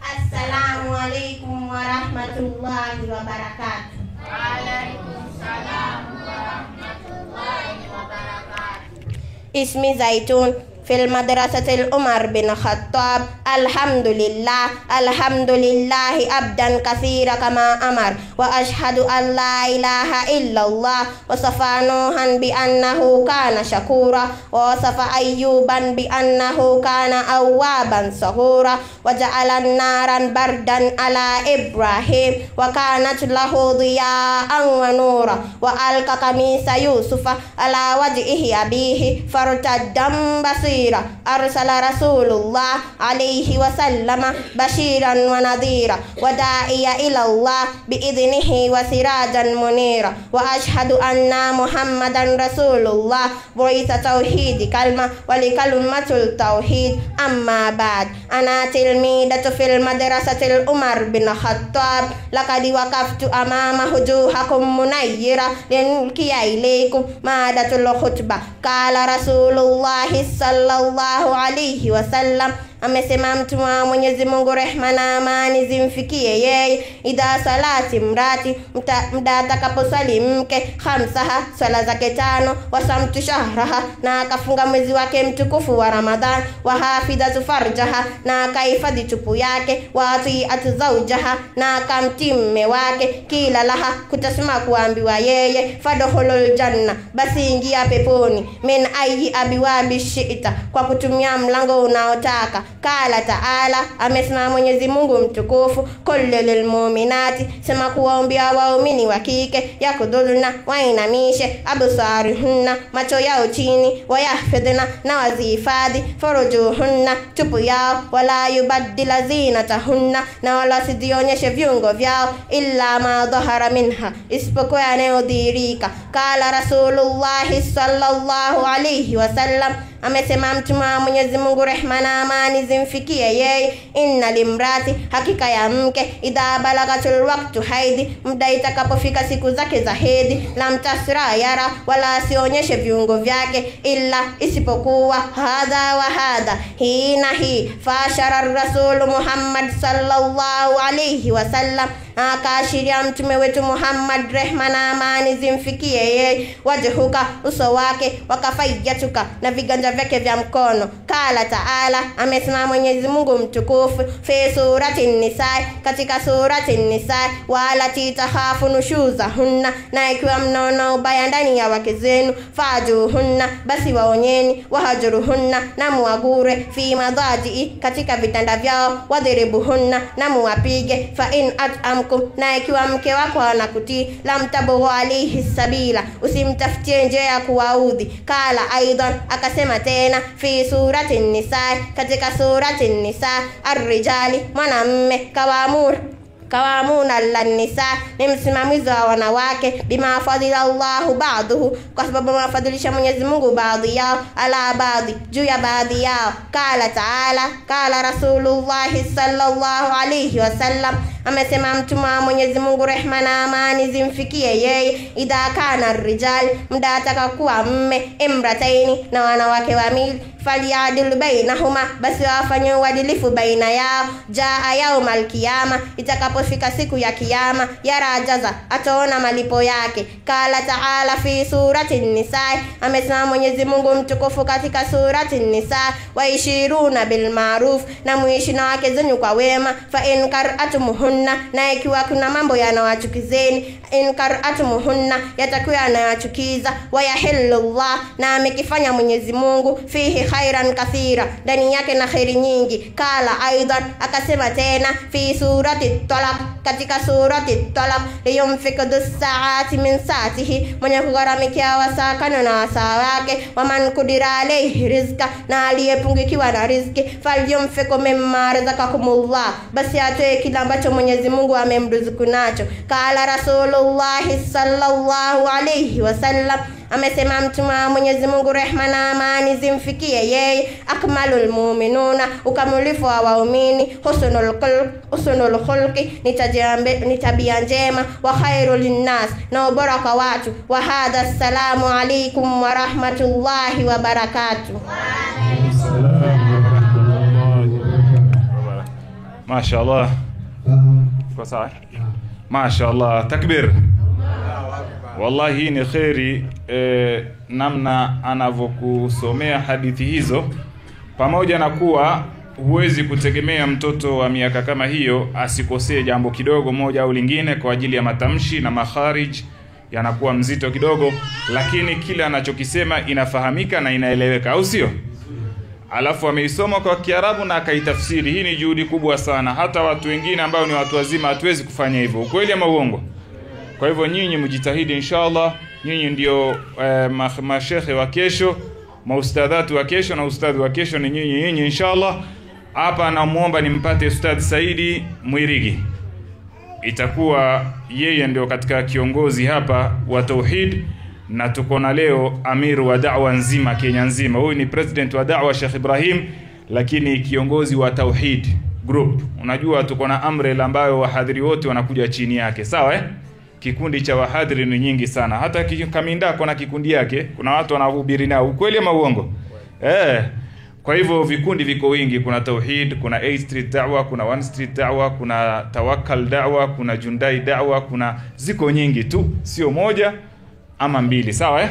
Speaker 8: Assalamu alaikum warahmatullahi wabarakatuh.
Speaker 4: Wa alaikum salam warahmatullahi wabarakatuh.
Speaker 8: Ismi Zaitun في المدرسة العمر بن خطاب. الحمد لله، الحمد لله عبدا كثيرا كما أمر، وأشهد أن لا إله إلا الله. وصف نوحا بأنه كان شكورا، ووصف أيوبا بأنه كان أوابا صبورا، وجعل النار بردا على إبراهيم وكانت له ضياء ونورا، وألقى قميص يوسف على وجهه أبيه فارتد بصيرا. أرسل رسول الله عليه وسلم بشيرا ونذيرا وداعيا إلى الله بإذنه وسراجا منيرا، وأشهد أن محمدا رسول الله بعث توحيد كلمة ولكلمة التوحيد. أما بعد، أنا تلميذة في المدرسة العمر بن خطاب. لقد وقفت أمام وجوهكم منيرة لنلقي إليكم مادة الخطبة. قال رسول الله صلى الله عليه وسلم: Amesema Mtume wa Mwenyezi Mungu, rehma na amani zimfikie yeye, idha salati mrati, mda atakaposwali mke, khamsaha, swala zake 5, wasamtu shahraha, na akafunga mwezi wake mtukufu wa Ramadhan, wa hafidhatu farjaha, na akahifadhi tupu yake, wa atiatu zawjaha, na akamtii mume wake, kila laha, kutasema kuambiwa yeye, fadkhulul janna, basi ingia peponi, min ayi abiwabi shi'ta, kwa kutumia mlango unaotaka. Kala taala, amesema Mwenyezi Mungu mtukufu, kullu lilmu'minati, sema kuwaombea waumini wa kike, yakudhulna, wainamishe, absarihunna, macho yao chini, wayahfidhna, na wazihifadhi, furujuhunna, tupu yao, wala yubaddila zinatahunna, na wala sizionyeshe viungo vyao, illa ma dhahara minha, isipokuwa yanayodhihirika. Kala Rasulullahi sallallahu alayhi wasallam, amesema Mtume wa Mwenyezi Mungu, rehma na amani zimfikie yeye, inna limrati, hakika ya mke, idha balagatul waqtu haidhi, muda itakapofika siku zake za hedhi, lam tasra yara, wala asionyeshe viungo vyake, illa, isipokuwa, hadha wa hadha, hii na hii. Fashara Rasulu Muhammad sallallahu alayhi wasallam, akaashiria Mtume wetu Muhammad, rehma na amani zimfikie yeye, wajhuka, uso wake, wakafaijatuka, na viganja vyake vya mkono. Kala taala, amesema Mwenyezi Mungu mtukufu, fi surati Nisa, katika surati Nisa, wala titahafu nushuzahunna, na ikiwa mnaona ubaya ndani ya wake zenu, fajuhunna, basi waonyeni, wahajuruhunna, na muwagure, fi madhaji, katika vitanda vyao, wadhiribuhunna, na muwapige, fa in atamkum, na ikiwa mke wako anakutii, lam tabghu alayhi sabila, usimtafutie njia ya kuwaudhi. Kala aidan, akasema tena, fi surati Nisa, katika surati Nisa, arrijali, mwanamme, kawamur kawamuna lanisa, ni msimamizi wa wanawake, bima fadila Allahu ba'duhu, kwa sababu amewafadhilisha Mwenyezi Mungu baadhi yao ala baadhi, juu ya baadhi yao. Kala taala, kala Rasulullahi sallallahu alayhi wasallam, amesema Mtume wa Mwenyezi Mungu, rehma na amani zimfikie yeye, idha kana rijal, muda atakakuwa mme, imrataini, na wanawake wawili, falyadil bainahuma, basi wafanye uadilifu baina yao. Jaa yaumal kiyama, itakapofika siku ya kiyama, yarajaza, ataona malipo yake. Kala taala fi surati Nisa, amesema Mwenyezi Mungu mtukufu katika surati Nisa, waishiruna bil ma'ruf, na muishi na wake zenu kwa wema, fa in kar'atumuhunna, na ikiwa kuna mambo yanawachukizeni, in kar'atumuhunna, yatakuwa yanawachukiza, wayahillullah, na amekifanya Mwenyezi Mungu, fihi khairan kathira, ndani yake na khairi nyingi. Kala aidan, akasema tena, fi surati Talaq, katika surati Talaq, liyunfik dhus-saati min saatihi, mwenye kugharamikia wasakano na wasaa wake, waman kudira alayhi rizqa, na aliyepungukiwa na riziki, falyunfik mimma razaqakumullah, basi atoe kila ambacho Mwenyezi Mungu amemruzuku nacho. Kala Rasulullahi sallallahu alayhi wasallam, amesema Mtume wa Mwenyezi Mungu, rehma na amani zimfikie yeye, akmalul mu'minuna, ukamilifu wa waumini, husnul khulq, husnul khulqi, ni tabia njema, wa khairul linnas, na ubora kwa watu. Wa hadha, assalamu alaykum wa rahmatullahi wa barakatuh.
Speaker 1: Mashaallah. Kwa sawa. Mashaallah, takbir. Wallahi hii ni kheri, namna anavyokusomea hadithi hizo, pamoja na kuwa huwezi kutegemea mtoto wa miaka kama hiyo asikosee jambo kidogo moja au lingine kwa ajili ya matamshi na makharij yanakuwa mzito kidogo, lakini kila anachokisema inafahamika na inaeleweka, au sio? Alafu ameisoma kwa Kiarabu na akaitafsiri. Hii ni juhudi kubwa sana, hata watu wengine ambao ni watu wazima hatuwezi kufanya hivyo, ukweli ama uongo? Kwa hivyo nyinyi mjitahidi inshallah, nyinyi ndio mashehe wa kesho, maustadhatu wa kesho, na ustadhi wa kesho ni nyinyi nyinyi inshallah. Hapa namuomba nimpate Ustadh Saidi Mwirigi, itakuwa yeye ndio katika kiongozi hapa wa Tauhid, na tuko na leo amir wa da'wa nzima Kenya nzima. Huyu ni president wa da'wa Sheikh Ibrahim, lakini kiongozi wa Tauhid group. Unajua tuko na umbrella ambayo wahadhiri wote wanakuja chini yake, sawa eh? Kikundi cha wahadhiri ni nyingi sana. Hata Kaminda kuna kikundi yake, kuna watu wanahubiri nao, ukweli ama uongo?
Speaker 2: Kwa hivyo vikundi viko wingi, kuna Tauhid, kuna A Street Da'wa, kuna One Street Da'wa, kuna Tawakkal Da'wa, kuna Jundai Da'wa, kuna ziko nyingi tu, sio moja ama mbili, sawa eh?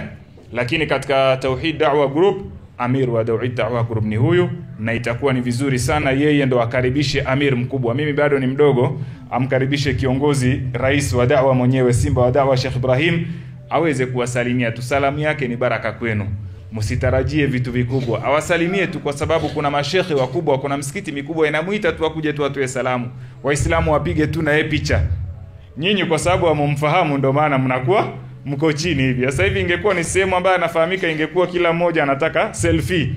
Speaker 2: Lakini katika Tauhid Da'wa Group, amir wa Tauhid Da'wa Group ni huyu, na itakuwa ni vizuri sana yeye ndo akaribishe amir mkubwa. Mimi bado ni mdogo, amkaribishe kiongozi rais wa da'wa mwenyewe, simba wa da'wa, Sheikh Ibrahim, aweze kuwasalimia tu. Salamu yake ni baraka kwenu. Msitarajie vitu vikubwa, awasalimie tu, kwa sababu kuna mashekhe wakubwa, kuna msikiti mikubwa inamuita tu akuje tu atoe salamu, Waislamu wapige tu na yeye picha. Nyinyi kwa sababu hamumfahamu ndio maana mnakuwa mko chini hivi. Sasa hivi ingekuwa ni sehemu ambayo anafahamika, ingekuwa kila mmoja anataka selfie,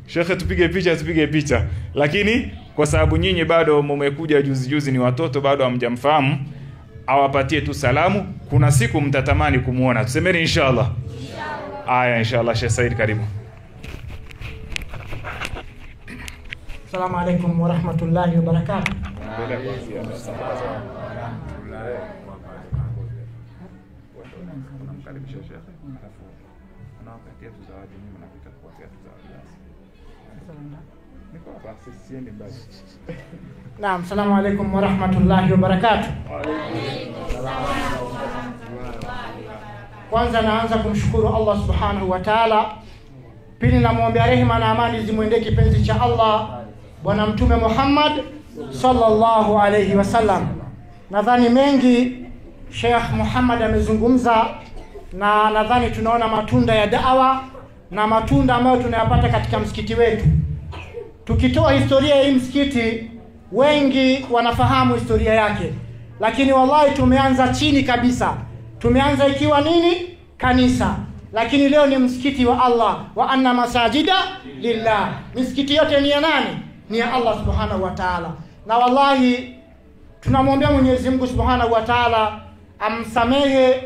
Speaker 2: shekhe tupige picha, tupige picha. Lakini kwa sababu nyinyi bado mmekuja juzi juzi, ni watoto bado hamjamfahamu, awapatie tu salamu. Kuna siku mtatamani kumuona. Tusemeni inshallah. Aya, inshallah. Sheikh Said, karibu.
Speaker 3: Assalamu alaikum wa rahmatullahi wa barakatuh. Naam, assalamu alaikum wa rahmatullahi wa barakatuh. Kwanza naanza kumshukuru Allah subhanahu wa ta'ala. Pili namuombea rehema na amani zimwendee kipenzi cha Allah Bwana Mtume Muhammad sallallahu alayhi wasallam. Nadhani mengi Sheikh Muhammad amezungumza, na nadhani tunaona matunda ya da'wa na matunda ambayo tunayapata katika msikiti wetu. Tukitoa historia ya hii msikiti, wengi wanafahamu historia yake, lakini wallahi tumeanza chini kabisa. Tumeanza ikiwa nini? Kanisa. Lakini leo ni msikiti wa Allah, wa anna masajida lillah. Misikiti yote ni ya nani? Ni ya Allah subhanahu wa ta'ala. Na wallahi tunamwombea Mwenyezi Mungu subhanahu wa ta'ala amsamehe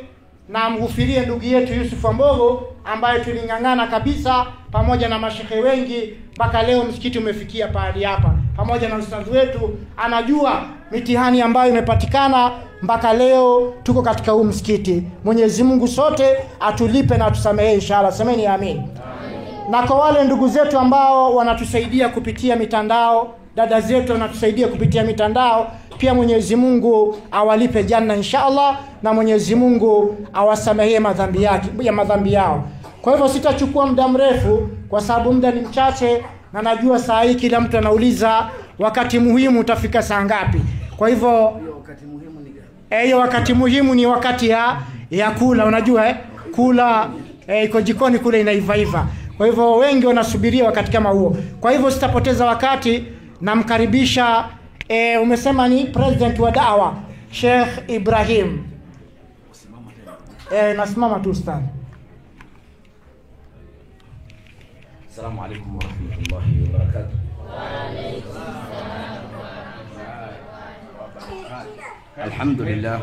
Speaker 3: na amghufirie ndugu yetu Yusuf Wambogo ambaye tulingangana kabisa pamoja na mashehe wengi mpaka leo msikiti umefikia pahali hapa. Pamoja na ustadhi wetu anajua mitihani ambayo imepatikana mpaka leo tuko katika huu msikiti. Mwenyezi Mungu sote atulipe na atusamehe inshallah. Semeni amin. Na kwa wale ndugu zetu ambao wanatusaidia kupitia mitandao, dada zetu wanatusaidia kupitia mitandao, pia Mwenyezi Mungu awalipe janna inshallah, na Mwenyezi Mungu awasamehe madhambi yake ya madhambi yao. Kwa hivyo sitachukua muda mrefu kwa sababu muda ni mchache, na najua saa hii kila mtu anauliza wakati muhimu utafika saa ngapi. Kwa hivyo hiyo wakati muhimu ni wakati ya kula, unajua kula iko jikoni kule inaivaiva. Kwa hivyo wengi wanasubiria wakati kama huo. Kwa hivyo sitapoteza wakati, namkaribisha umesema ni president wa da'wa Sheikh Ibrahim. Nasimama tu ustadh.
Speaker 9: Assalamu alaikum wa rahmatullahi wa barakatuh.
Speaker 4: Wa alaikum assalam wa rahmatullahi wa barakatuh.
Speaker 9: Alhamdulillah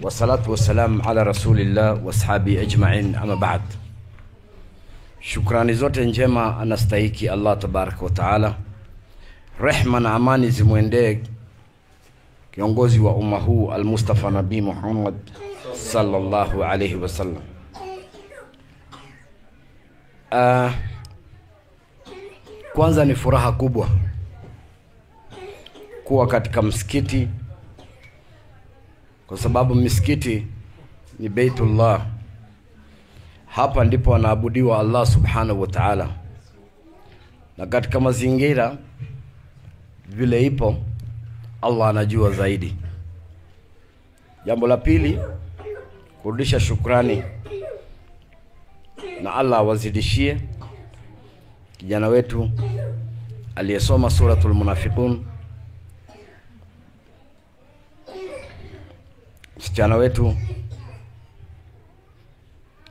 Speaker 9: wassalatu wassalam ala rasulillah wa ashabi ajma'in, ama ba'd. Shukrani zote njema anastahiki Allah tabaraka wa taala. Rehma na amani zimwendee kiongozi wa umma huu al-Mustafa Nabii Muhammad sallallahu alayhi wasallam. Kwanza ni furaha kubwa kuwa katika msikiti, kwa sababu misikiti ni Baitullah. Hapa ndipo anaabudiwa Allah subhanahu wa ta'ala, na katika mazingira vile ipo Allah anajua zaidi. Jambo la pili, kurudisha shukrani na Allah awazidishie kijana wetu aliyesoma suratul Munafiqun, msichana wetu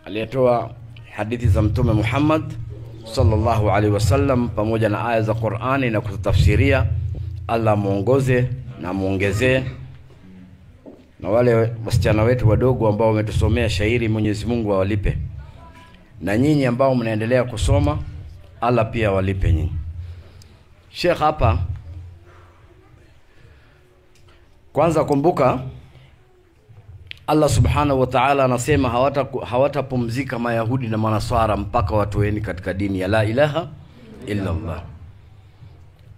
Speaker 9: aliyetoa hadithi za Mtume Muhammad sallallahu alaihi wasallam pamoja na aya za Qur'ani na kutafsiria. Allah muongoze na muongezee. Na wale wasichana wetu wadogo ambao wametusomea shairi, Mwenyezi Mungu awalipe. Na nyinyi ambao mnaendelea kusoma, Allah pia awalipe nyinyi. Sheikh hapa, kwanza kumbuka Allah subhanahu wa ta'ala anasema hawatapumzika Mayahudi na Manaswara mpaka watoeni katika dini ya la ilaha illa Allah.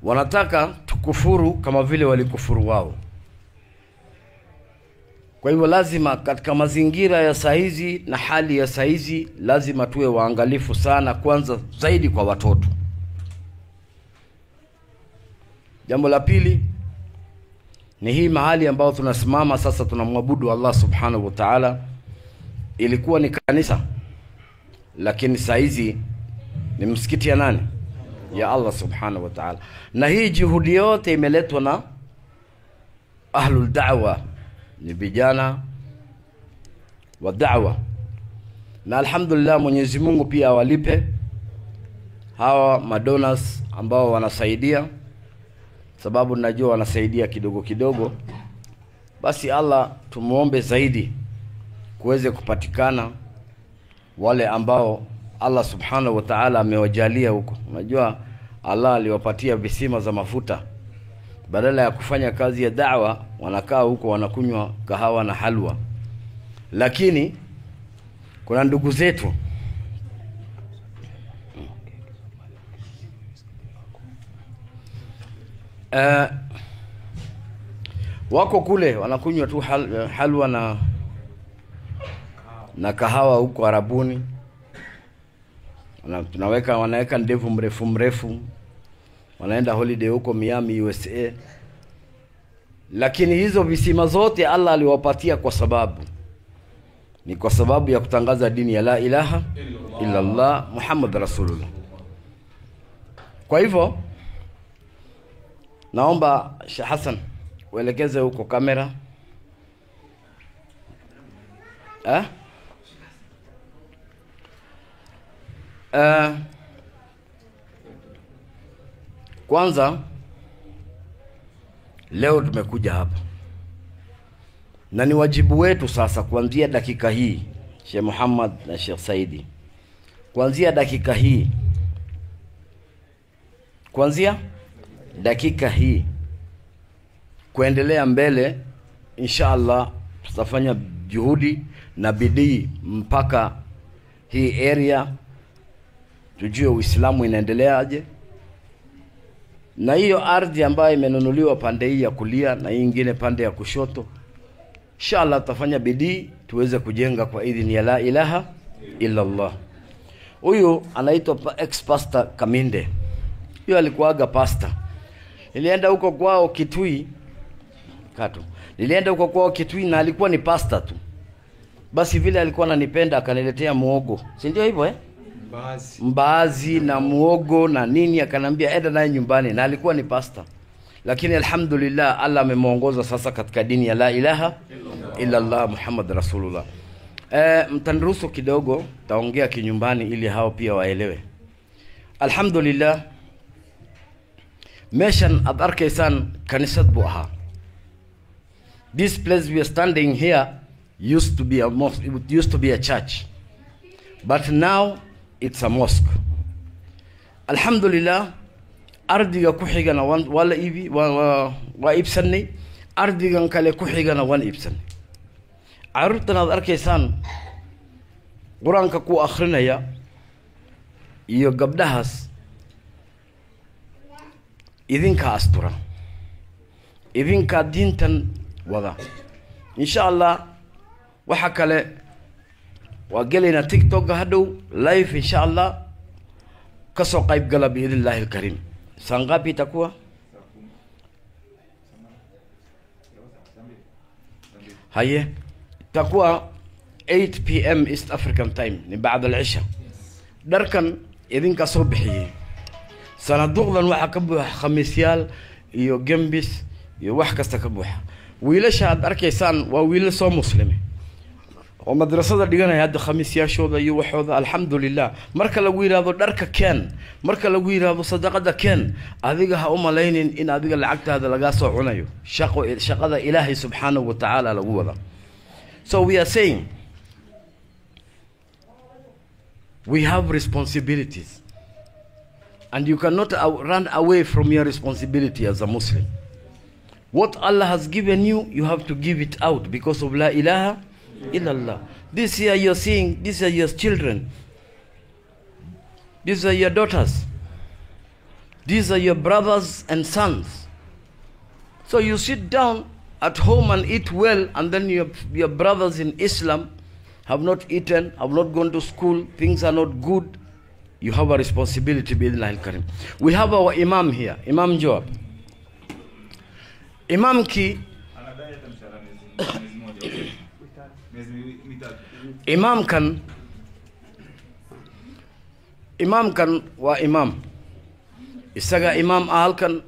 Speaker 9: Wanataka tukufuru kama vile walikufuru wao. Kwa hivyo lazima katika mazingira ya saizi na hali ya saizi lazima tuwe waangalifu sana, kwanza zaidi kwa watoto. Jambo la pili ni hii mahali ambao tunasimama sasa tunamwabudu Allah subhanahu wa ta'ala. Ilikuwa ni kanisa, lakini saizi ni msikiti ya nani? Ya Allah subhanahu wa ta'ala. Na hii juhudi yote imeletwa na ahlul da'wa, ni vijana wa da'wa. Na alhamdulillah Mwenyezi Mungu pia awalipe hawa madonas ambao wanasaidia, sababu najua wanasaidia kidogo kidogo. Basi Allah tumuombe zaidi kuweze kupatikana wale ambao Allah subhanahu wa ta'ala amewajalia huko. Unajua Allah aliwapatia visima za mafuta, badala ya kufanya kazi ya da'wa wanakaa huko wanakunywa kahawa na halwa. Lakini kuna ndugu zetu wako kule wanakunywa tu halwa na kahawa huko Arabuni. Wanaweka ndevu mrefu mrefu, wanaenda holiday huko Miami USA. Lakini hizo visima zote Allah aliwapatia kwa sababu ni kwa sababu ya kutangaza dini ya la ilaha illa Allah Muhammad Rasulullah. Kwa hivyo naomba Sheikh Hassan uelekeze huko kamera. Kwanza leo tumekuja hapa na ni wajibu wetu sasa kuanzia dakika hii, Sheikh Muhammad na Sheikh Saidi, kuanzia dakika hii, kuanzia dakika hii kuendelea mbele, inshallah tutafanya juhudi na bidii mpaka hii area tujue Uislamu inaendeleaje. Na hiyo ardhi ambayo imenunuliwa pande hii ya kulia na hii nyingine pande ya kushoto, inshallah tutafanya bidii tuweze kujenga kwa idhini ya la ilaha illa Allah. Huyu anaitwa ex pastor Kaminde. Huyu alikuwaga pastor. Nilienda huko kwao Kitui. Nilienda huko kwao Kitui na alikuwa ni pastor tu. Basi vile alikuwa ananipenda akaniletea muogo. Si ndio hivyo Mbaazi. Mbaazi na muogo na nini, akanambia enda naye nyumbani, na alikuwa ni pastor. Lakini alhamdulillah Allah amemuongoza sasa katika dini ya la ilaha illa Allah Muhammad Rasulullah. Mtaniruhusu kidogo taongea kinyumbani ili hao pia waelewe. Alhamdulillah meshan ad arkaysan kanisad bu ahaa. This place we are standing here used to be a mosque, it used to be a church. But now it's a mosque. Alhamdulillah ardiga ku xigana wala ibi wa ibsanay, ardigan kale ku xigana wan ibsanay. Carruurtan aad arkaysaan quraanka ku akhrinaya iyo gabdhahaas idinka astura, idinka diintan wada. Insha Allah waxa kale waa gelayna TikTok hadhow live insha Allah, kasoo qayb gala biidnillahi alkarim. Saa ngapi itakuwa? Haye, itakuwa 8 p.m. East African time, ni baada al-isha. Dharkan idinka soo bixiyay. Sanaduqdan waxa ka buuxa khamiisyaal iyo gambis iyo wax kasta ka buuxa. Wiilasha aad arkaysaan waa wiilal soo muslime oo madrasada dhiganaya hadda khamiisyaashooda iyo waxooda. Alxamdulillah marka lagu yiraahdo dharka keen, marka lagu yiraahdo sadaqada keen, adiga ha u malaynin in adiga lacagtaada laga soo cunayo. Shaqada Ilaahay subhanahu wa ta'ala lagu wada. So we are saying we have responsibilities, and you cannot run away from your responsibility as a Muslim. What Allah has given you, you have to give it out because of la ilaha illa Allah. This year you're seeing, these are your children. These are your daughters. These are your brothers and sons. So you sit down at home and eat well, and then your brothers in Islam have not eaten, have not gone to school, things are not good. You have a responsibility, bi'idhnillahi al-karim. We have our Imam here, Imam Joab. Imam ki Imam kan waa imam. Isaga imam halkan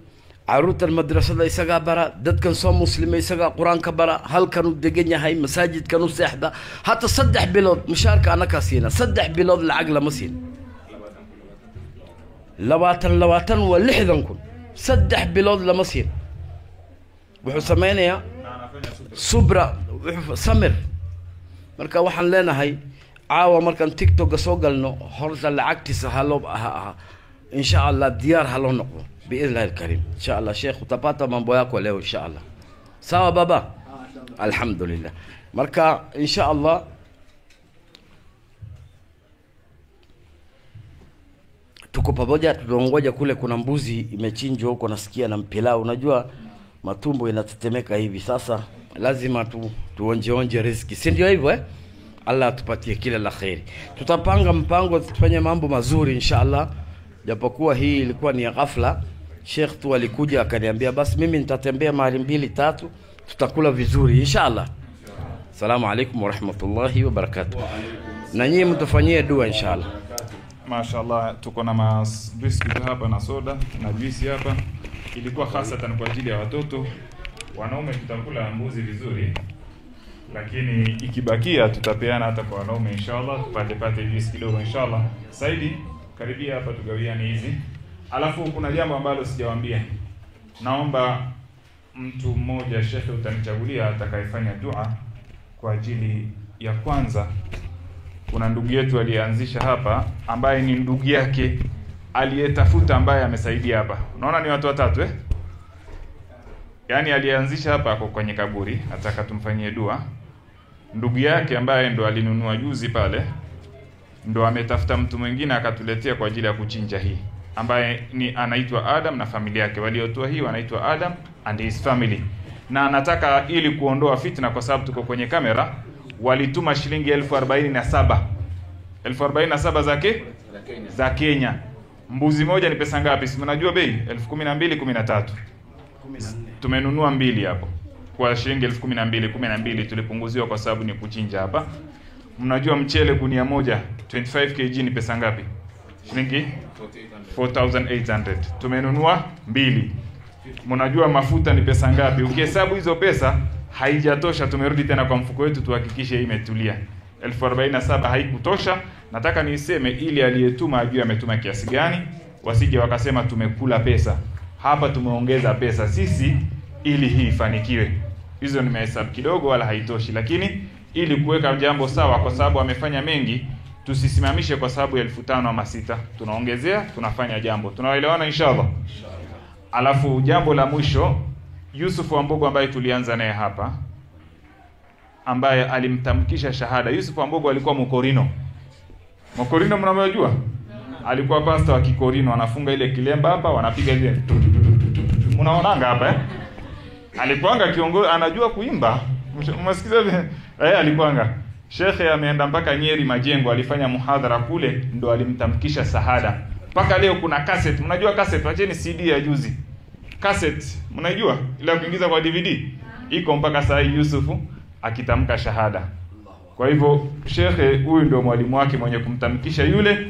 Speaker 9: caruurtan madrasada isagaa bara, dadkan soo muslimay isagaa qur-aanka bara, halkan u degan yahay, masaajidkan u seexda. Hata 3 bilood mushaarka anakaa siina, 3 bilood lacag lama siin. 20 20 waa 60,000, 3 bilood lama siin. Wuxuu sameynayaa subra, wuxuu samir. Marka waxaan leenahay caawa markaan TikTok soo galno horta lacagtiisa ha loo insha Allah diyaar ha loo noqdo biidhnillahi alkarim. Insha Allah Sheikh utapata mambo yako leo insha Allah. Sawa baba? Alhamdulillah. Marka insha Allah tuko pamoja, tunaongoja kule kuna mbuzi imechinjwa huko nasikia na mpilau. Unajua matumbo inatetemeka hivi sasa, lazima tuonje riziki. Si ndio hivyo eh? Allah atupatie kila la khairi. Tutapanga mpango tufanye mambo mazuri inshallah. Japokuwa hii ilikuwa ni ghafla, Sheikh tu alikuja akaniambia basi mimi nitatembea mahali 2 3 tutakula vizuri inshallah. Assalamu alaikum wa rahmatullahi wa barakatuh. Na nyinyi mtufanyie dua inshallah.
Speaker 2: Mashaallah, tuko na biscuit hapa na soda na juisi hapa. Ilikuwa hasatan kwa ajili ya watoto. Wanaume tutakula mbuzi vizuri, lakini ikibakia tutapeana hata kwa wanaume inshallah, tupate juisi kidogo inshallah. Saidi, karibia hapa tugawiane hizi. Alafu kuna jambo ambalo sijawaambia. Naomba mtu mmoja shekhe utanichagulia atakayefanya dua kwa ajili ya kwanza. Kuna ndugu yetu aliyeanzisha hapa ambaye ni ndugu yake aliyetafuta ambaye amesaidia hapa. Unaona ni watu watatu eh? Yaani aliyeanzisha hapa ako kwenye kaburi, nataka tumfanyie dua. Ndugu yake ambaye ndo alinunua juzi pale ndo ametafuta mtu mwingine akatuletea kwa ajili ya kuchinja hii, ambaye ni anaitwa Adam na familia yake. Waliotoa hii wanaitwa Adam and his family. Na anataka ili kuondoa fitna kwa sababu tuko kwenye kamera, walituma shilingi 1047. 1047 zake za Kenya. Mbuzi moja ni pesa ngapi? Si mnajua bei? 12,000 13. Tumenunua 2 hapo kwa shilingi 12,000 12 tulipunguziwa kwa sababu ni kuchinja hapa. Mnajua mchele gunia moja 25 kg ni pesa ngapi? Shilingi 4,800. Tumenunua 2. Mnajua mafuta ni pesa ngapi? Ukihesabu hizo pesa haijatosha, tumerudi tena kwa mfuko wetu tuhakikishe imetulia. 1047 haikutosha. Nataka niiseme ili aliyetuma ajue ametuma kiasi gani, wasije wakasema tumekula pesa. Hapa tumeongeza pesa sisi ili hii ifanikiwe. Hizo nimehesabu kidogo wala haitoshi, lakini ili kuweka jambo sawa kwa sababu amefanya mengi, tusisimamishe kwa sababu ya 5,000 ama 6. Tunaongezea, tunafanya jambo. Tunaelewana inshallah. Alafu jambo la mwisho, Yusuf Wambugu ambaye tulianza naye hapa, ambaye alimtamkisha shahada. Yusuf Wambugu alikuwa Mkorino. Mkorino mnamjua? Alikuwa pastor wa Kikorino, anafunga ile kilemba hapa, wanapiga ile. Mnaonanga hapa eh? Alikuanga kiongozi, anajua kuimba. Umesikiza? Alikuanga. Shekhe ameenda mpaka Nyeri Majengo, alifanya muhadhara kule, ndo alimtamkisha shahada. Mpaka leo kuna cassette. Mnajua cassette? Acheni CD ya juzi. Cassette, mnajua? Ile ya kuingiza kwa DVD. Iko mpaka saa hii Yusufu akitamka shahada. Kwa hivyo shekhe huyu ndio mwalimu wake mwenye kumtamkisha yule,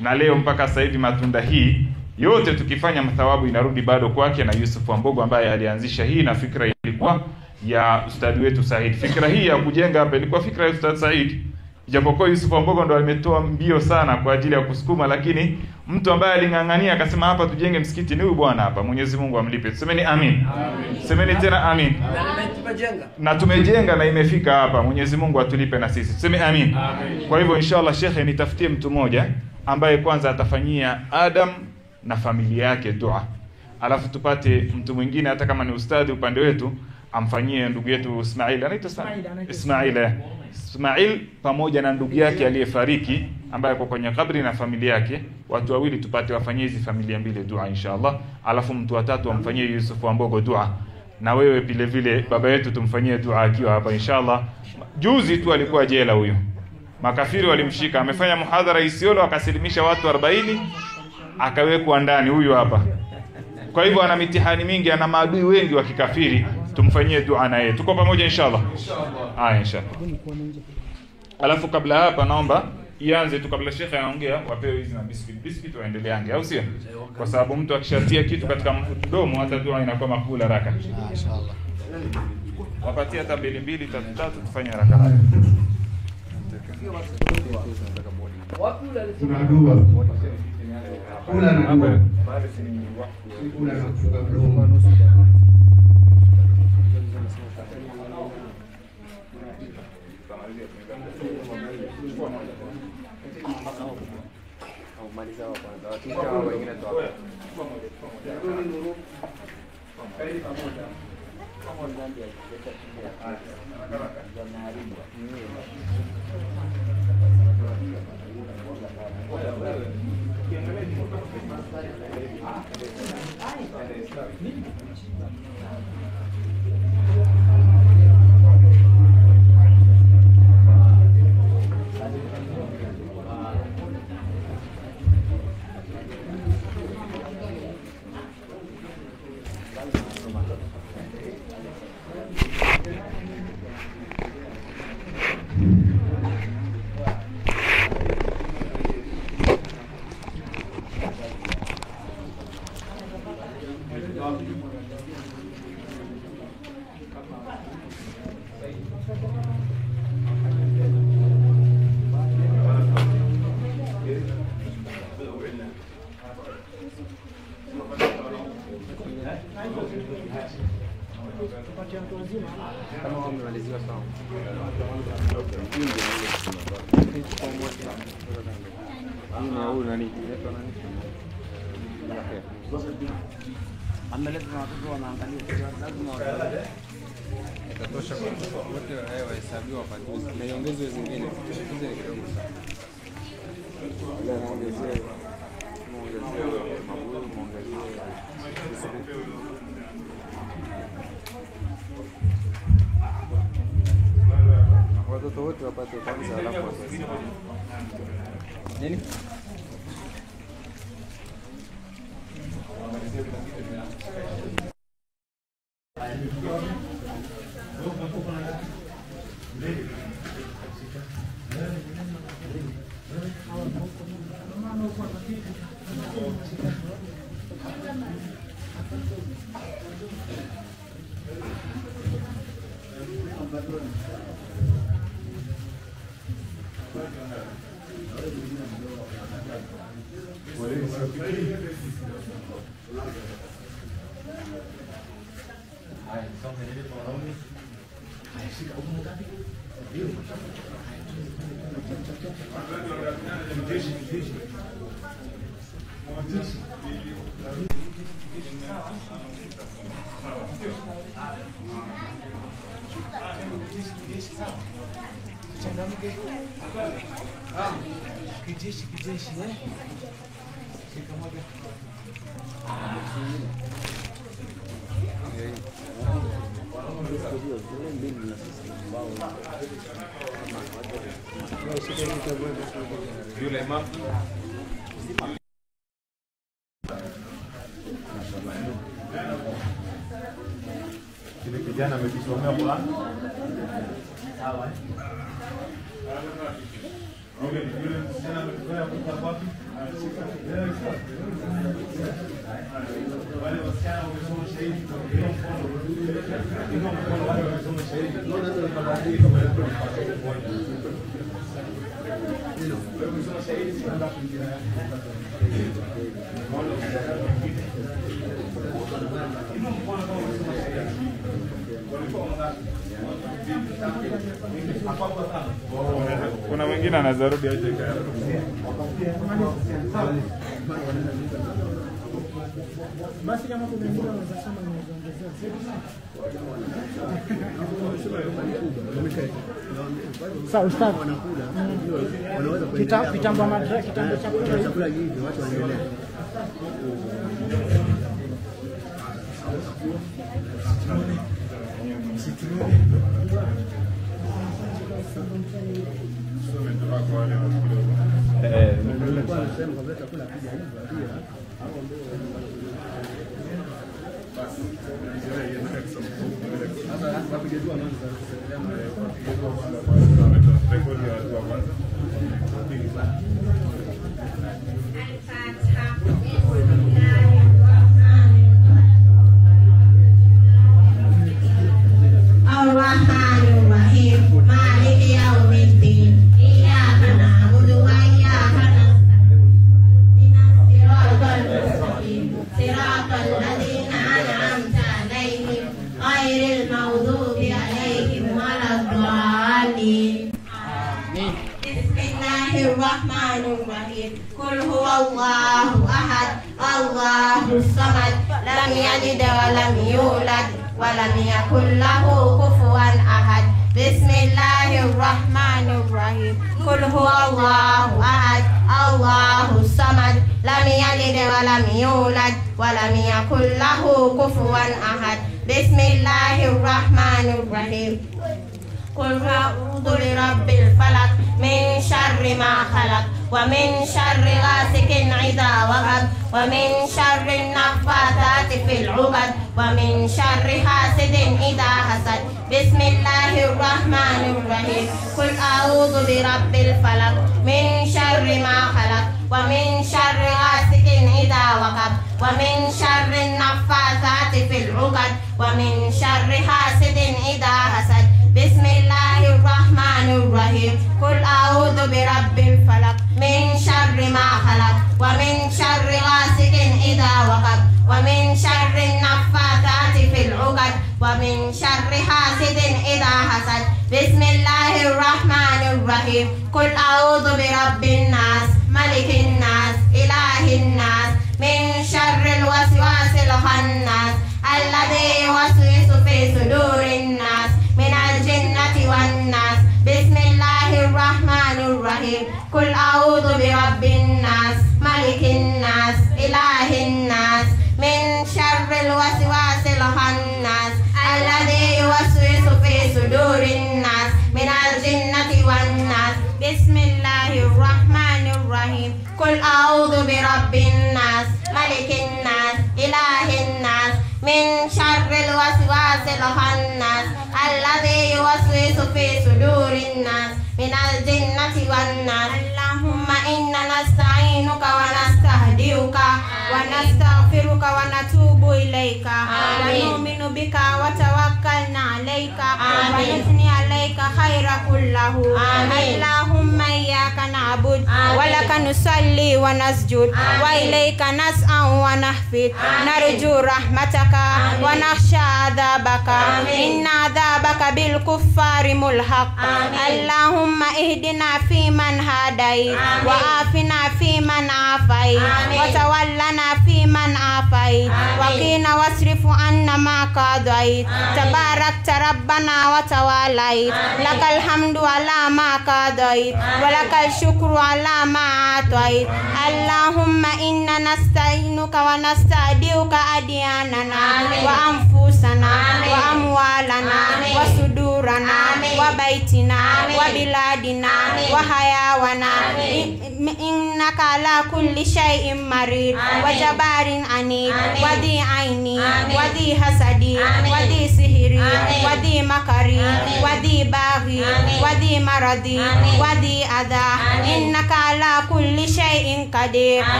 Speaker 2: na leo mpaka sasa hivi matunda hii yote tukifanya thawabu inarudi bado kwake na Yusuf Wambugu ambaye alianzisha hii, na fikra ilikuwa ya ustadi wetu Said. Fikra hii ya kujenga hapa ilikuwa fikra ya Ustadh Said. Japokuwa Yusuf Wambugu ndo ametoa mbio sana kwa ajili ya kusukuma, lakini mtu ambaye alingangania akasema hapa tujenge msikiti ni huyu bwana hapa. Mwenyezi Mungu amlipe. Semeni amin. Amin. Semeni tena amin. Na tumejenga na imefika hapa. Mwenyezi Mungu atulipe na sisi. Semeni amin. Amin. Kwa hivyo inshallah shekhe nitafutie mtu mmoja ambaye kwanza atafanyia Adam na familia yake dua. Alafu tupate mtu mwingine hata kama ni ustadhi upande wetu amfanyie ndugu yetu Ismail, anaitwa Ismail, Ismail pamoja na ndugu yake aliyefariki ambaye yuko kwenye kabri na familia yake, watu wawili tupate wafanyie hizi familia mbili dua inshallah. Alafu mtu watatu amfanyie Yusuf Wambogo dua, na wewe vile vile baba yetu tumfanyie dua akiwa hapa inshallah. Juzi tu alikuwa jela huyo, makafiri walimshika, amefanya muhadhara Isiolo akasilimisha watu 40, akawekwa ndani huyu hapa. Kwa hivyo ana mitihani mingi, ana maadui wengi wa kikafiri, tumfanyie dua na yeye. Tuko pamoja inshallah. Inshallah. Inshallah. Alafu kabla hapa naomba ianze tu, kabla shekhe anaongea, wapewe hizi na biscuit. Biscuit waendeleange, au sio? Kwa sababu mtu akishatia kitu katika mdomo hata dua inakuwa makbul haraka.
Speaker 5: Inshallah.
Speaker 2: Wapatie hata mbili mbili, tatu tatu, tufanye haraka.
Speaker 5: Kuna dua. Kula na dua. Kula na kufunga mdomo.
Speaker 7: Watoto wote wapate kwanza alafu wazazi. Nini?
Speaker 1: Kile kijana amejisomea Qur'an. Sawa. Yule msichana amejisomea Qur'an wapi? Wale wasichana wamesoma shairi, ndio mkono wale wamesoma shairi. Wamesoma shairi sio kuingia.
Speaker 2: Kuna mwingine anaweza rudi aje kaya.
Speaker 3: Basi kama kuna mwingine anaweza sema niongezea. Sawa ustaz. Kitambo madrasa, kitambo chakula
Speaker 5: hivi watu waendelee.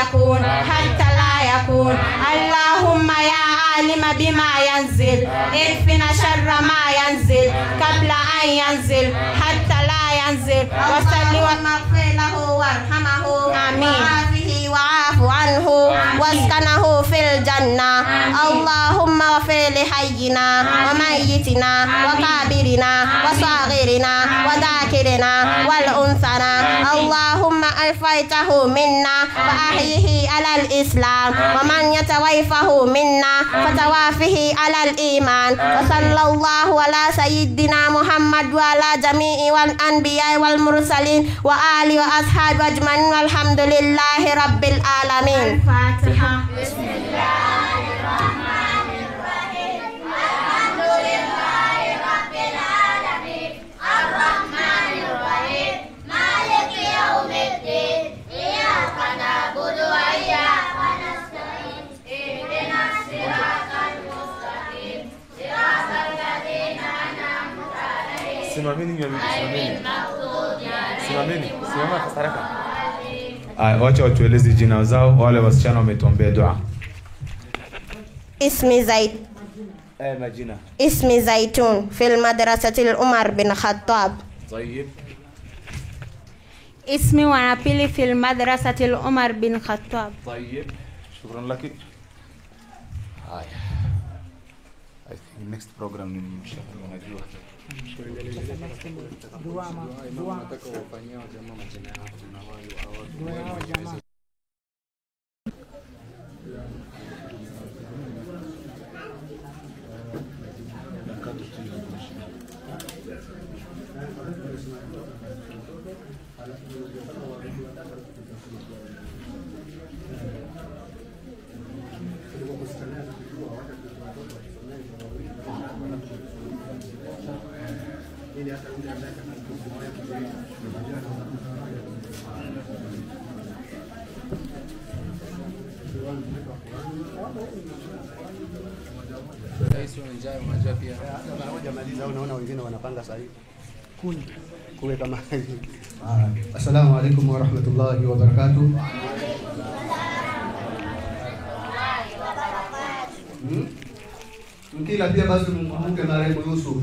Speaker 8: يكون حتى لا يكون. اللهم يا عالم بما ينزل اكفنا شر ما ينزل قبل أن ينزل حتى لا ينزل. وصل واغفر له وارحمه وعافه وعاف عنه واسكنه في الجنة. اللهم اغفر لحينا وميتنا وكابرنا وصغيرنا وذاكرنا والأنثنا. اللهم أعفيته منا فأحيه على الإسلام، ومن يتوفه منا فتوافه على الإيمان. وصلى الله على سيدنا محمد وعلى جميع الأنبياء والمرسلين وآله وأصحابه أجمعين، والحمد لله رب العالمين. الفاتحة.
Speaker 4: بسم الله الرحمن الرحيم. الحمد لله رب العالمين. الرحمن الرحيم. مالك يوم الدين. إياك نعبد وإياك نستعين. اهدنا الصراط المستقيم. صراط الذين أنعمت عليهم.
Speaker 1: Simameni, simameni, simama kwa haraka.
Speaker 2: Wacha watueleze jina zao, wale wasichana wametuombea dua.
Speaker 8: اسمي زيد.
Speaker 7: Majina.
Speaker 8: اسمي زيتون في المدرسة العمر بن خطاب.
Speaker 7: طيب.
Speaker 10: اسمي وعبيلي في المدرسة العمر بن خطاب.
Speaker 7: طيب.
Speaker 1: شكرا لك. Haya. I think next program ni mshahara unajua.
Speaker 5: Unaona wengine wanapanga sahihi. Kuwe kama hivi. Assalamu alaikum wa rahmatullahi wa barakatuh. Mkila pia basi mkumbuke marehemu Yusuf.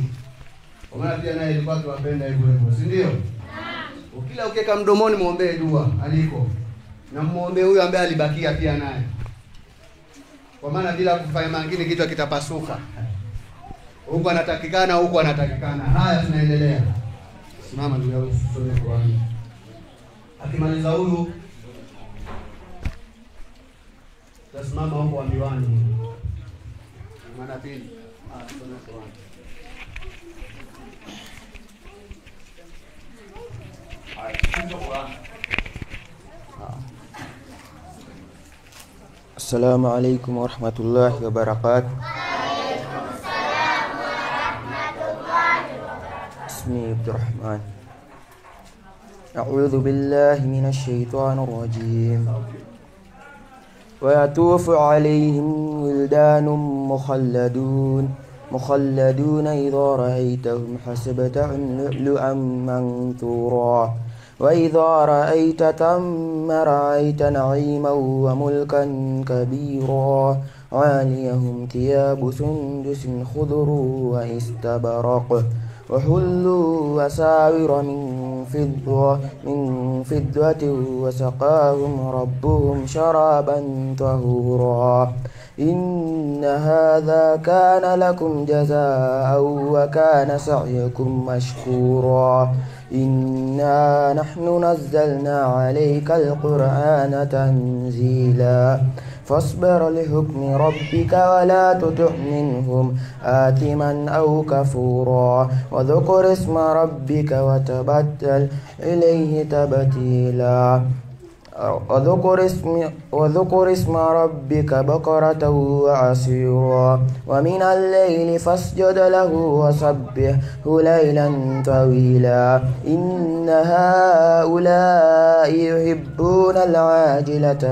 Speaker 5: Kwa maana pia naye alikuwa akiwapenda hivyo hivyo, si ndio? Ukila ukiweka mdomoni muombee dua aliko. Na muombee huyo ambaye alibakia pia naye. Kwa maana bila kufanya mengine kitu kitapasuka. Huko anatakikana, huko anatakikana. Haya, tunaendelea. Simama ndugu yangu, tusome Qur'an. Akimaliza huyu tasimama huko wa miwani. Maana pili, tusome Qur'an.
Speaker 1: Haya, tusome Qur'an.
Speaker 11: Assalamu alaikum warahmatullahi wabarakatuh. اسمي عبد الرحمن. أعوذ بالله من الشيطان الرجيم. ويطوف عليهم ولدان مخلدون إذا رأيتهم حسبتهم لؤلؤا منثورا وإذا رأيت ثم رأيت نعيما وملكا كبيرا. عاليهم ثياب سندس خضر واستبرق وحلوا أساور من فضة وسقاهم ربهم شرابا طهورا. إن هذا كان لكم جزاء وكان سعيكم مشكورا. إنا نحن نزلنا عليك القرآن تنزيلا فاصبر لحكم ربك ولا تطع منهم آثما أو كفورا وذكر اسم ربك وتبتل إليه تبتيلا وذكر اسم ربك بكرة وعصيرا ومن الليل فاسجد له وسبحه ليلا طويلا. إن هؤلاء يحبون العاجلة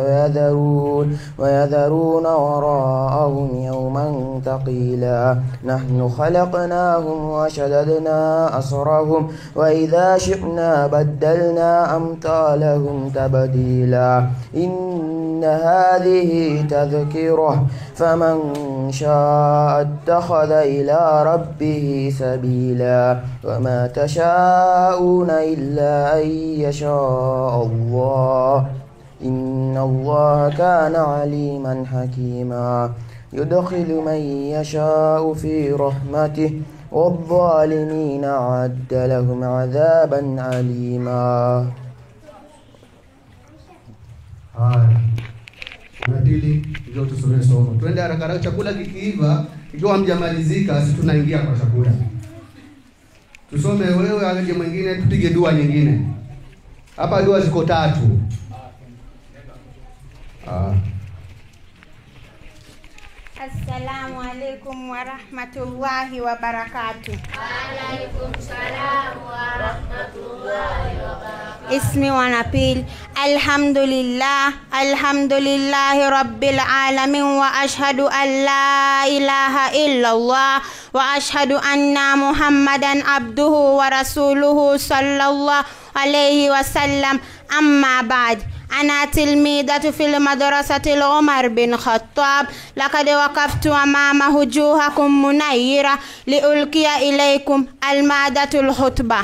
Speaker 11: ويذرون وراءهم يوما ثقيلا. نحن خلقناهم وشددنا أسرهم وإذا شئنا بدلنا أمثالهم تبديلا. وأصيلا إن هذه تذكرة فمن شاء اتخذ إلى ربه سبيلا وما تشاءون إلا أن يشاء الله إن الله كان عليما حكيما يدخل من يشاء في رحمته والظالمين أعد لهم عذابا أليما.
Speaker 5: Haya, unadili ndio tusomee somo. Twende haraka haraka, chakula kikiiva, ikiwa hamjamalizika, sisi tunaingia kwa chakula. Tusome wewe, aje mwingine, tupige dua nyingine. Hapa dua ziko tatu.
Speaker 10: Assalamu alaikum warahmatullahi wabarakatuh.
Speaker 4: Wa alaikum salam warahmatullahi wabarakatuh.
Speaker 10: Ismi wanapili. Alhamdulillah, alhamdulillahi rabbil alamin wa ashhadu an la ilaha illallah wa ashhadu anna Muhammadan abduhu wa rasuluhu sallallahu alayhi wasallam. Amma ba'd. أنا تلميذة في المدرسة العمر بن خطاب. لقد وقفت أمام وجوهكم منيرة لألقي إليكم المادة الخطبة.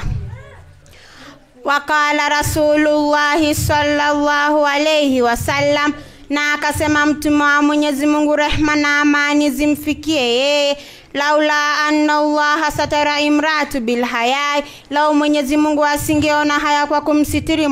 Speaker 10: وقال رسول الله صلى الله عليه وسلم, na akasema mtume wa Mwenyezi Mungu rehma na amani zimfikie yeye, laula anna Allah satara imratu bil hayai, lau Mwenyezi Mungu asingeona haya kwa kumsitiri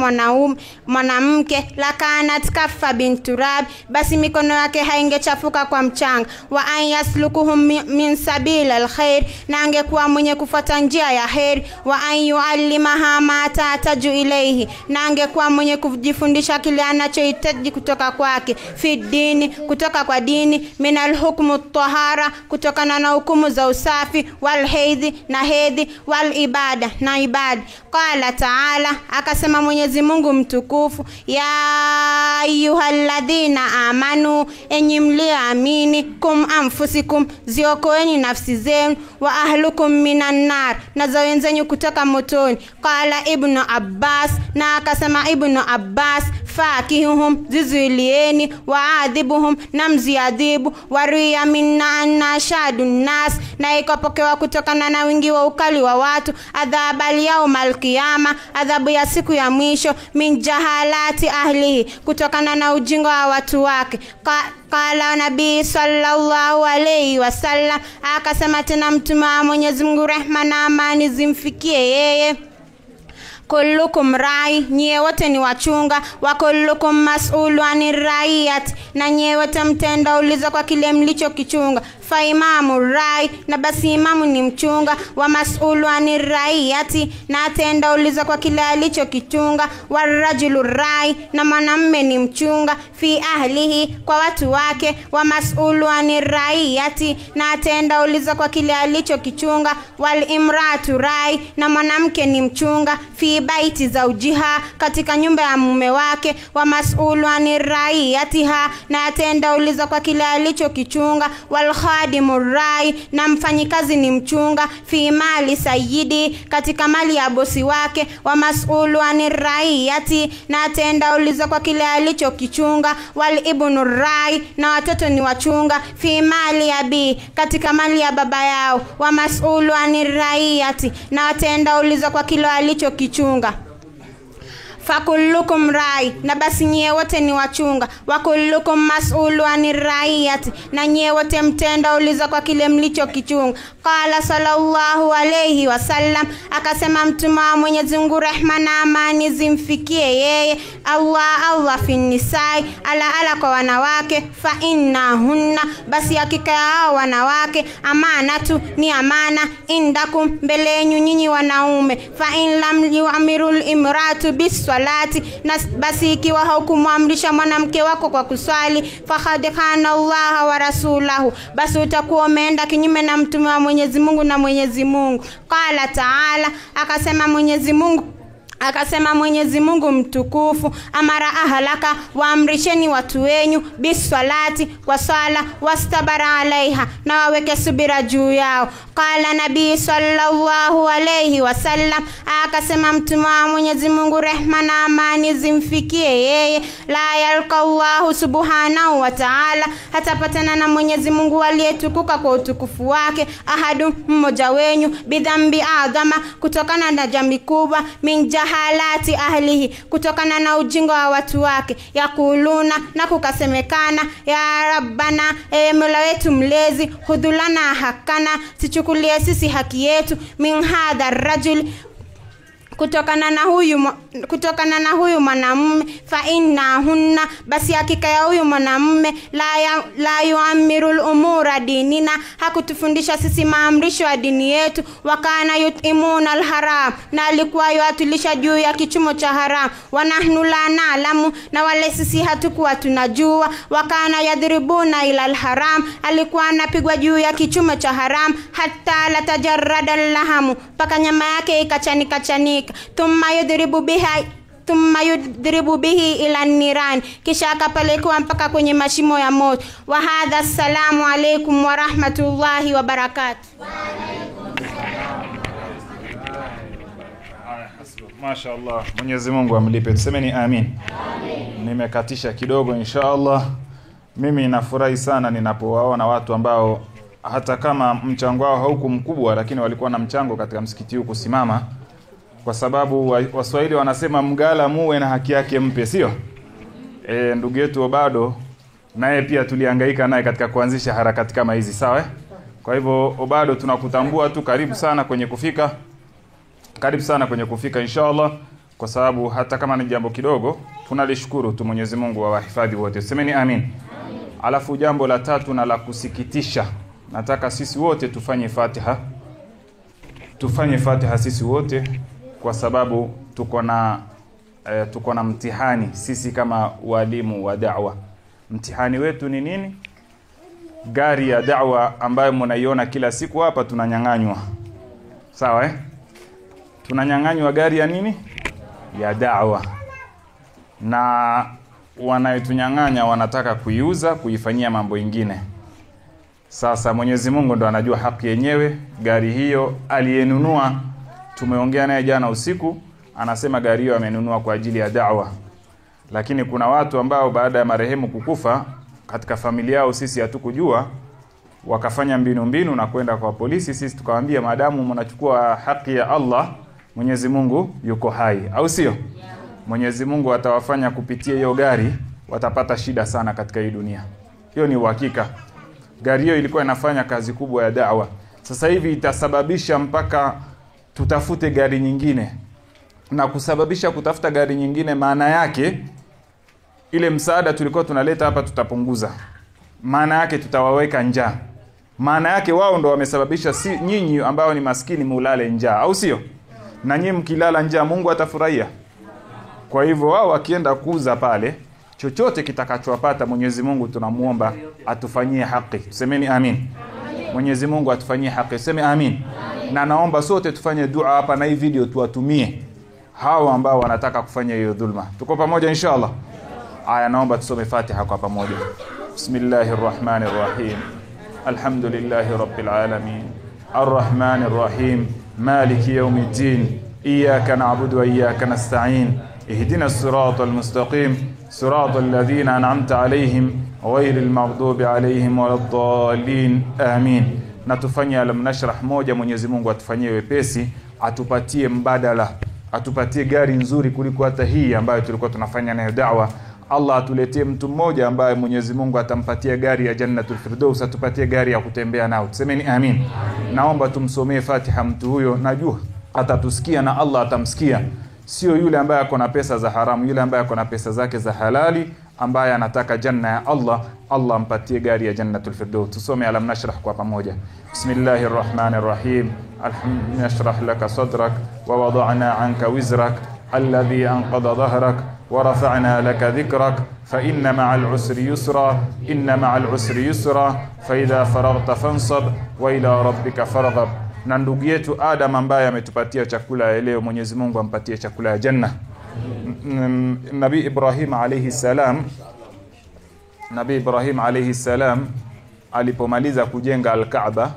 Speaker 10: mwanamke, lakanat kaffa binturab, basi mikono yake haingechafuka kwa mchanga. Wa an yaslukuhum min sabil alkhair, na angekuwa mwenye kufuata njia ya heri. Wa an yuallimaha ma tataju ilayhi, na angekuwa mwenye kujifundisha kile anachohitaji kutoka kwake, fi dini, kutoka kwa dini, min alhukmu tahara, kutokana na hukumu za usafi, wal hedhi na hedhi, wal ibada na ibada. Qala ta'ala, akasema Mwenyezi Mungu mtukufu, ya ayyuhalladhina amanu, enyi mlioamini, kum anfusikum, ziokoeni nafsi zenu, wa ahlukum minan nar, na za wenzenu kutoka motoni. Qala Ibn Abbas, na akasema Ibn Abbas, fakihuhum, zizuilieni, waadhibuhum, na mziadhibu, waruya minna anna shadun nas, na ikapokewa kutokana na wingi wa ukali wa watu, adhabu yaumal qiyama, adhabu ya siku ya mwisho, min jahalati ahlihi, kutokana na ujinga wa watu wake. Qala Nabii sallallahu alayhi wasallam, akasema tena mtume wa Mwenyezi Mungu rehma na amani zimfikie yeye, kullukum rai, nyie wote ni wachunga, wa kullukum mas'ulu anir raiyat, na nyie wote mtenda ulizo kwa kile mlicho kichunga. Fa imamu rai, na basi imamu ni mchunga, wa mas'ulu anir raiyati, na atenda ulizo kwa kile alicho kichunga. Wa rajulu rai, na mwanamume ni mchunga, fi ahlihi, kwa watu wake, wa mas'ulu anir raiyati, na atenda ulizo kwa kile alicho kichunga. Wal imratu rai, na mwanamke ni mchunga, fi baiti zaujiha, katika nyumba ya mume wake, wa mas'ulu anir raiyatiha, na atenda ulizo kwa kile alicho kichunga. Wal khadimu rai, na mfanyikazi ni mchunga, fi mali sayyidi, katika mali ya bosi wake, wa mas'ulu anir raiyati, na atenda ulizo kwa kile alicho kichunga. Wal ibnu rai, na watoto ni wachunga, fi mali abi, katika mali ya baba yao, wa mas'ulu anir raiyati, na atenda ulizo kwa kile alicho kichunga. Fakullukum rai, na basi nyie wote ni wachunga, wa kullukum mas'ulu anir raiyati, na nyie wote mtenda ulizo kwa kile mlicho kichunga. Qala sallallahu alayhi wasallam, akasema mtume wa Mwenyezi Mungu rehma na amani zimfikie yeye, Allah Allah fi nisai, ala ala kwa wanawake, fa innahunna, basi hakika hao wanawake, amanatu ni amana, indakum, mbele yenu nyinyi wanaume, fa in lam yu'mirul imratu bis salati, na basi ikiwa haukumwamrisha mwanamke wako kwa kuswali, faqad khana Allah wa rasulahu, basi utakuwa umeenda kinyume na mtume wa Mwenyezi Mungu na Mwenyezi Mungu. Qala ta'ala, akasema Mwenyezi Mungu Akasema Mwenyezi Mungu mtukufu, amara ahlaka, waamrisheni watu wenyu biswalati, kwa swala, wastabara alaiha, na waweke subira juu yao. Qala Nabii sallallahu alayhi wasallam, akasema mtume wa Mwenyezi Mungu rehma na amani zimfikie yeye, la yalqa Allahu subhanahu wa ta'ala, hatapatana na Mwenyezi Mungu aliyetukuka kwa utukufu wake, ahadu mmoja wenyu, bidhambi adhama, kutokana na jambi kubwa, min jahalati ahlihi, kutokana na ujinga wa watu wake, yakuluna, na kukasemekana, ya Rabbana, Mola wetu mlezi, hudhulana hakana, sichukulie sisi haki yetu, min hadha rajul, kutokana na huyu mwanamume, fa inna hunna, basi hakika ya huyu mwanamume, la yuamirul umura dinina, hakutufundisha sisi maamrisho ya dini yetu, wakana yutimuna alharam, na alikuwa yuatulisha juu ya kichumo cha haram, wa nahnu la na'lamu, na wale sisi hatukuwa tunajua, wakana yadribuna ila alharam, alikuwa anapigwa juu ya kichumo cha haram, hatta la tajarrada lahamu, paka nyama yake ikachanika chanika, thumma yudribu bihi ila niran, kisha akapelekwa mpaka kwenye mashimo ya moto. Wa hadha, assalamu alaykum wa rahmatullahi wa barakatuh.
Speaker 1: Mashaallah, Mwenyezi Mungu amlipe. Tusemeni amin. Amin. Nimekatisha kidogo inshallah. Mimi nafurahi sana ninapowaona watu ambao hata kama mchango wao hauku mkubwa, lakini walikuwa na mchango katika msikiti huu kusimama, kwa sababu Waswahili wanasema mgala muwe na haki yake mpe, sio? Ndugu yetu Obado naye pia tulihangaika naye katika kuanzisha harakati kama hizi, sawa? Kwa hivyo Obado tunakutambua tu, karibu sana kwenye kufika. Karibu sana kwenye kufika inshallah, kwa sababu hata kama ni jambo kidogo tunalishukuru tu. Mwenyezi Mungu awahifadhi wote. Semeni amin. Amin. Alafu jambo la tatu na la kusikitisha, nataka sisi wote tufanye Fatiha. Tufanye Fatiha sisi wote, kwa sababu tuko na mtihani sisi kama walimu wa da'wa. Mtihani wetu ni nini? Gari ya da'wa ambayo mnaiona kila siku hapa tunanyang'anywa. Sawa Tunanyang'anywa gari ya nini? Ya da'wa. Na wanayotunyang'anya wanataka kuiuza, kuifanyia mambo ingine. Sasa Mwenyezi Mungu ndo anajua haki yenyewe. Gari hiyo aliyenunua, tumeongea naye jana usiku, anasema gari hiyo amenunua kwa ajili ya da'wa. Lakini kuna watu ambao baada ya marehemu kukufa katika familia yao, sisi hatukujua, wakafanya mbinu na kwenda kwa polisi. Sisi tukawaambia maadamu mnachukua haki ya Allah, Mwenyezi Mungu yuko hai, au sio? Mwenyezi Mungu atawafanya kupitia hiyo gari watapata shida sana katika hii dunia. Hiyo ni uhakika. Gari hiyo ilikuwa inafanya kazi kubwa ya da'wa. Sasa hivi itasababisha mpaka tutafute gari nyingine. Na kusababisha kutafuta gari nyingine, maana yake ile msaada tulikuwa tunaleta hapa tutapunguza. Maana yake tutawaweka njaa. Maana yake wao ndo wamesababisha si nyinyi ambao ni maskini mulale njaa, au sio? Na nyinyi mkilala njaa Mungu atafurahia. Kwa hivyo wao wakienda kuuza pale, chochote kitakachowapata Mwenyezi Mungu tunamuomba atufanyie haki. Tusemeni amin. Mwenyezi Mungu atufanyie haki. Tuseme amin. Na naomba sote tufanye dua hapa na hii video tuwatumie hao ambao wanataka kufanya hiyo dhulma. Tuko pamoja inshallah. Aya, naomba tusome Fatiha kwa pamoja. Bismillahirrahmanirrahim. Alhamdulillahi rabbil alamin. Arrahmanir rahim. Maliki yawmiddin. Iyyaka na'budu wa iyyaka nasta'in. Ihdina as-siratal mustaqim. Siratal ladzina an'amta alayhim ghayril maghdubi alayhim waladdallin. Amin. Na tufanye alam nashrah moja, Mwenyezi Mungu atufanyie wepesi, atupatie mbadala, atupatie gari nzuri kuliko hata hii ambayo tulikuwa tunafanya nayo da'wa. Allah atuletee mtu mmoja ambaye Mwenyezi Mungu atampatia gari ya Jannatul Firdaus, atupatie gari ya kutembea nao. Tusemeni amin. Naomba tumsomee Fatiha mtu huyo, najua atatusikia na Allah atamsikia. Sio yule ambaye ako na pesa za haramu, yule ambaye ako na pesa zake za halali, ambaye anataka janna ya Allah, Allah ampatie gari ya Jannatul Firdaus. Tusome alam nashrah kwa pamoja. Bismillahirrahmanirrahim. Alhamdulillah nashrah laka sadrak wa wada'na anka wizrak alladhi anqadha dhahrak wa rafa'na laka dhikrak fa inna ma'al usri yusra inna ma'al usri yusra fa idha faraghta fansab wa ila rabbika farghab. Na ndugu yetu Adam ambaye ametupatia chakula ya leo, Mwenyezi Mungu ampatie chakula ya janna. Nabii Ibrahim alayhi salam, Nabii Ibrahim alayhi salam alipomaliza kujenga Al-Kaaba,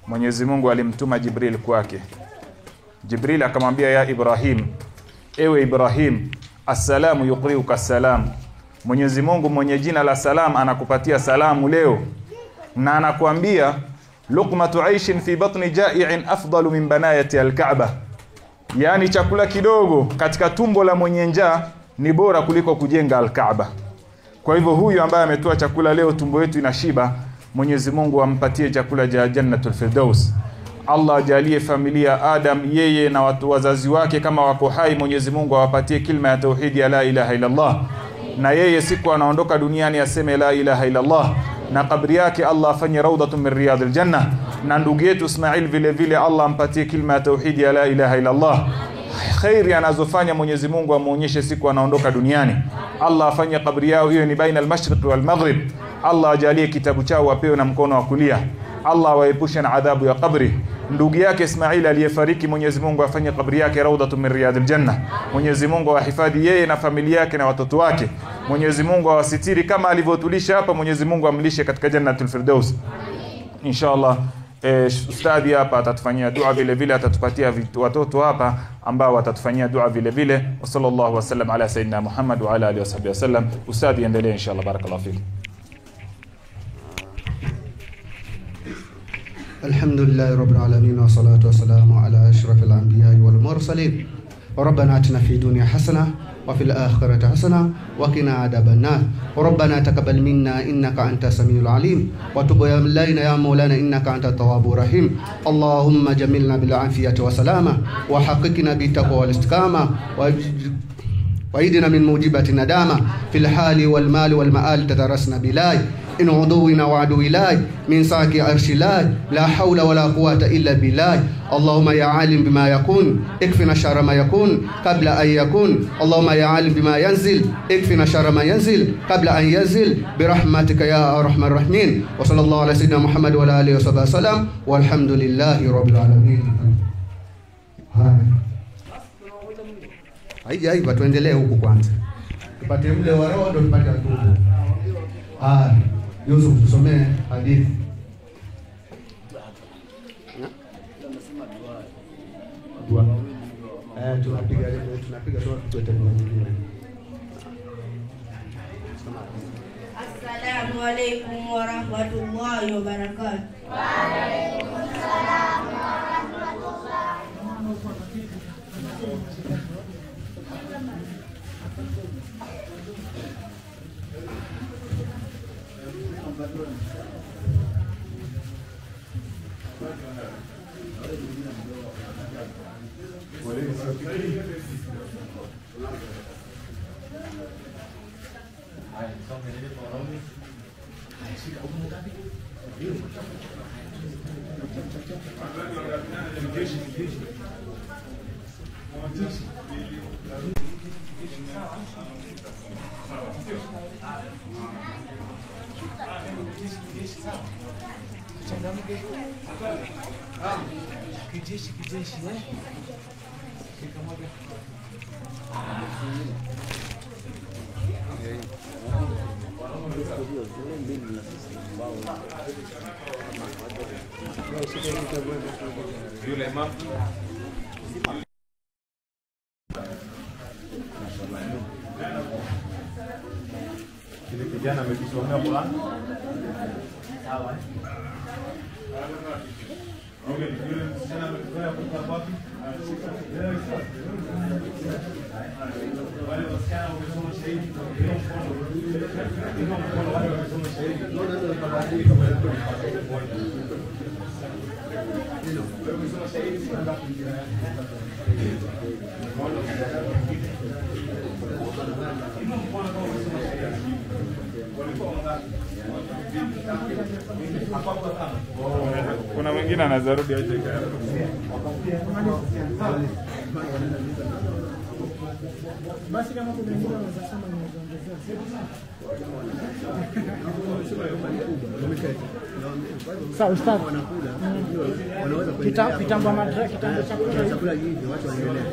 Speaker 1: Mwenyezi Mungu alimtuma Jibril kwake. Jibril akamwambia, ya Ibrahim, ewe Ibrahim, assalamu yuqriuka salam. Mwenyezi Mungu mwenye jina la salam anakupatia salamu leo, na anakuambia luqmatu aishin fi batni ja'i'in afdalu min banayati al-Kaaba. Yani chakula kidogo katika tumbo la mwenye njaa ni bora kuliko kujenga Al-Kaaba. Kwa hivyo huyu ambaye ametoa chakula leo, tumbo yetu inashiba, Mwenyezi Mungu ampatie chakula cha Jannatul Firdaus. Allah ajalie familia Adam, yeye na watu wazazi wake kama wako hai, Mwenyezi Mungu awapatie kilma ya tauhidi ya la ilaha illa Allah. Na yeye siku anaondoka duniani aseme la ilaha illa Allah, na kabri yake Allah afanye raudhatun min riyadil janna. Na ndugu yetu Ismail vile vile Allah ampatie kilma ya tauhidi ya la ilaha illa Allah. Khairi anazofanya Mwenyezi Mungu amuonyeshe siku anaondoka duniani. Allah afanye kabri yao hiyo ni baina al-mashriq wal maghrib. Allah ajalie kitabu chao wapewe na mkono wa kulia. Allah waepushe na adhabu ya kabri. Ndugu yake Ismail aliyefariki, Mwenyezi Mungu afanye kabri yake raudhatun min riyadil janna. Mwenyezi Mungu awahifadhi yeye na familia yake na watoto wake. Mwenyezi Mungu awasitiri kama alivyotulisha hapa, Mwenyezi Mungu amlishe katika Jannatul Firdaus. Inshallah ustadhi hapa atatufanyia dua vile vile, atatupatia watoto hapa ambao watatufanyia dua vile vile. Wa sallallahu wasallam ala sayyidina Muhammad wa ala alihi wasahbihi wasallam. Ustadhi endelee inshallah, barakallahu fik.
Speaker 5: الحمد لله رب العالمين، والصلاة والسلام على أشرف الأنبياء والمرسلين. ربنا آتنا في الدنيا حسنة وفي الآخرة حسنة وقنا عذاب النار. ربنا تقبل منا إنك أنت السميع العليم، وتب علينا يا مولانا إنك أنت التواب الرحيم. اللهم جملنا بالعافية والسلامة، وحققنا بالتقوى والاستقامة، وعيدنا من موجبة الندامة في الحال والمال والمآل تدرسنا بلاي إن عدونا وعدو الله من ساك عرش الله لا حول ولا قوة إلا بالله. اللهم يا عالم بما يكون اكفنا شر ما يكون قبل أن يكون. اللهم يا عالم بما ينزل اكفنا شر ما ينزل قبل أن ينزل برحمتك يا أرحم الراحمين. وصلى الله على سيدنا محمد وعلى آله وصحبه وسلم، والحمد لله رب العالمين. Haijaiva, tuendelee huku kwanza, tupate mle wa roho ndio tupate tumbo. Yusuf, tusomee hadithi. Dua. Tunapiga dua tuwete dua nyingine.
Speaker 12: Assalamu alaykum wa rahmatullahi wa barakatuh.
Speaker 4: Wa alaykum assalam wa rahmatullahi.
Speaker 7: Kijeshi kijeshi
Speaker 1: Kile kijana ametusomea Qur'an. Sawa. Yule msichana ametusomea Qur'an wapi? Wale wasichana wamesoma shahidi, ndio mkono wale wamesoma shahidi.
Speaker 2: Kuna mwingine anazarudi aje kaya.
Speaker 3: Basi kama kuna mwingine anaweza sema niongezea. Sawa ustadh. Kitambo madra, kitambo chakula
Speaker 5: hivi watu waendelee.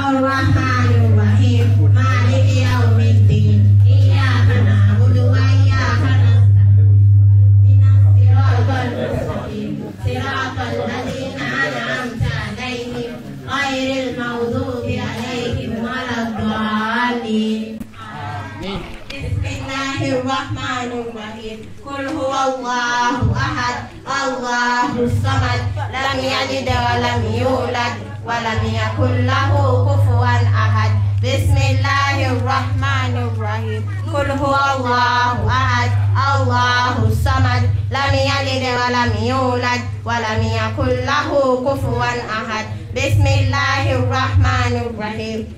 Speaker 8: Ar-Rahmanir-Rahim, Maliki yawmiddin, iyyaka na'budu wa iyyaka nasta'in, ihdinas siratal mustaqim, siratal ladzina an'amta 'alaihim, ghairil maghdubi 'alaihim waladdallin. Amin. Bismillahirrahmanirrahim. Qul huwallahu ahad, Allahus samad, lam yalid wa lam yulad wa lam yakul lahu kufuwan ahad. Bismillahirrahmanirrahim. Qul huwallahu ahad, Allahus samad, lam yalid wa lam yulad wa lam yakul lahu kufuwan ahad. Bismillahirrahmanirrahim.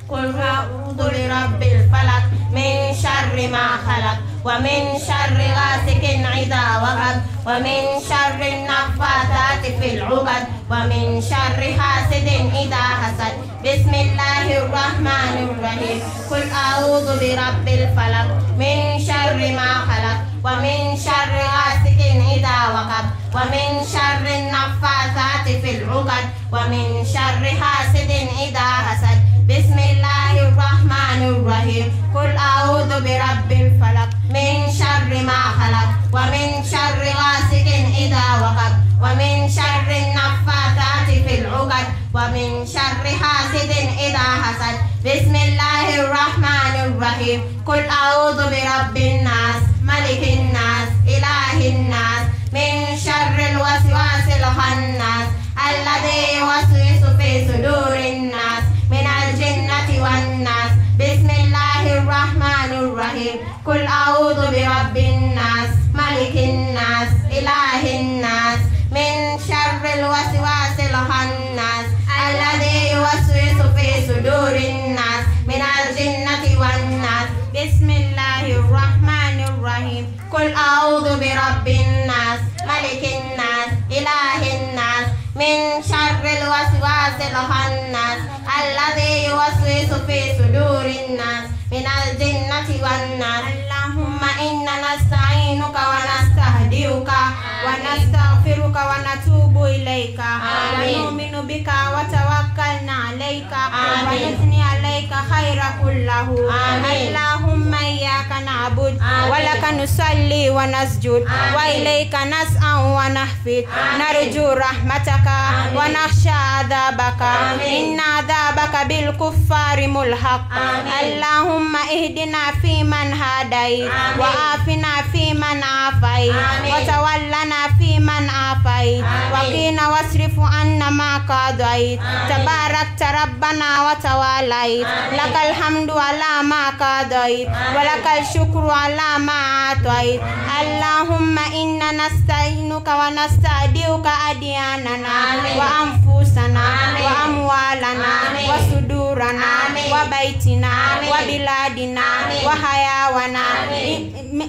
Speaker 8: Qul a'udzu birabbil falaq min syarri ma khalaq wa min syarri ghasikin idza waqab wa min syarri naffatsati fil 'uqad wa min syarri hasidin idza hasad. Bismillahirrahmanirrahim. Qul a'udzu birabbil falaq min syarri ma khalaq wa min syarri ghasikin idza waqab wa min syarri naffatsati fil 'uqad wa min syarri hasidin idza hasad. Bismillahirrahmanirrahim. Qul a'udzu birabbil falaq min syarri ma khalaq wa min syarri ghasikin idza waqab wa min syarri naffatsati fil 'uqad wa min syarri hasidin idza hasad. Bismillahirrahmanirrahim. Qul a'udzu birabbin nas, malikin nas, ilahin nas, min syarril waswasil khannas alladzi yuwaswisu fi sudurin nas minal jinnati wan nas. Bismillahirrahmanirrahim. Qul a'udzu birabbin nas, malikin nas, ilahin nas, min syarril waswasil khannas alladzi yuwaswisu fi sudurin nas minal jinnati wan nas. Bismillahirrahmanirrahim. Qul a'udzu birabbin nas, malikin nas, ilahin nas, min syarril waswasil khannas alladzi yuwaswisu fi sudurin nas minal jinnati wan nas. Allahumma inna nasta'inuka wa nastahdiuka wa nastaghfiruka wa natubu ilaika wa nu'minu bika wa tawakkalna 'alaika wa nuthni 'alaika khaira kullahu. Allahumma iyyaka na'bud wa laka nusalli wa nasjud wa ilaika nas'a wa nahfid, narju rahmataka wa nakhsha 'adzabaka, inna 'adzabaka bil kuffari mulhaq. Allahumma ihdina fiman hadait wa afina fiman afait wa tawallana fiman afait wa qina wasrif 'anna ma qadait. Tabarakta rabbana wa tawalait, lakal hamdu ala ma qadait wa lakal syukru ala ma atait. Allahumma inna nasta'inuka wa nasta'diuka adiyanana wa anfusana wa amwalana wa sudurana wa baitina wa biladina wa hayawana,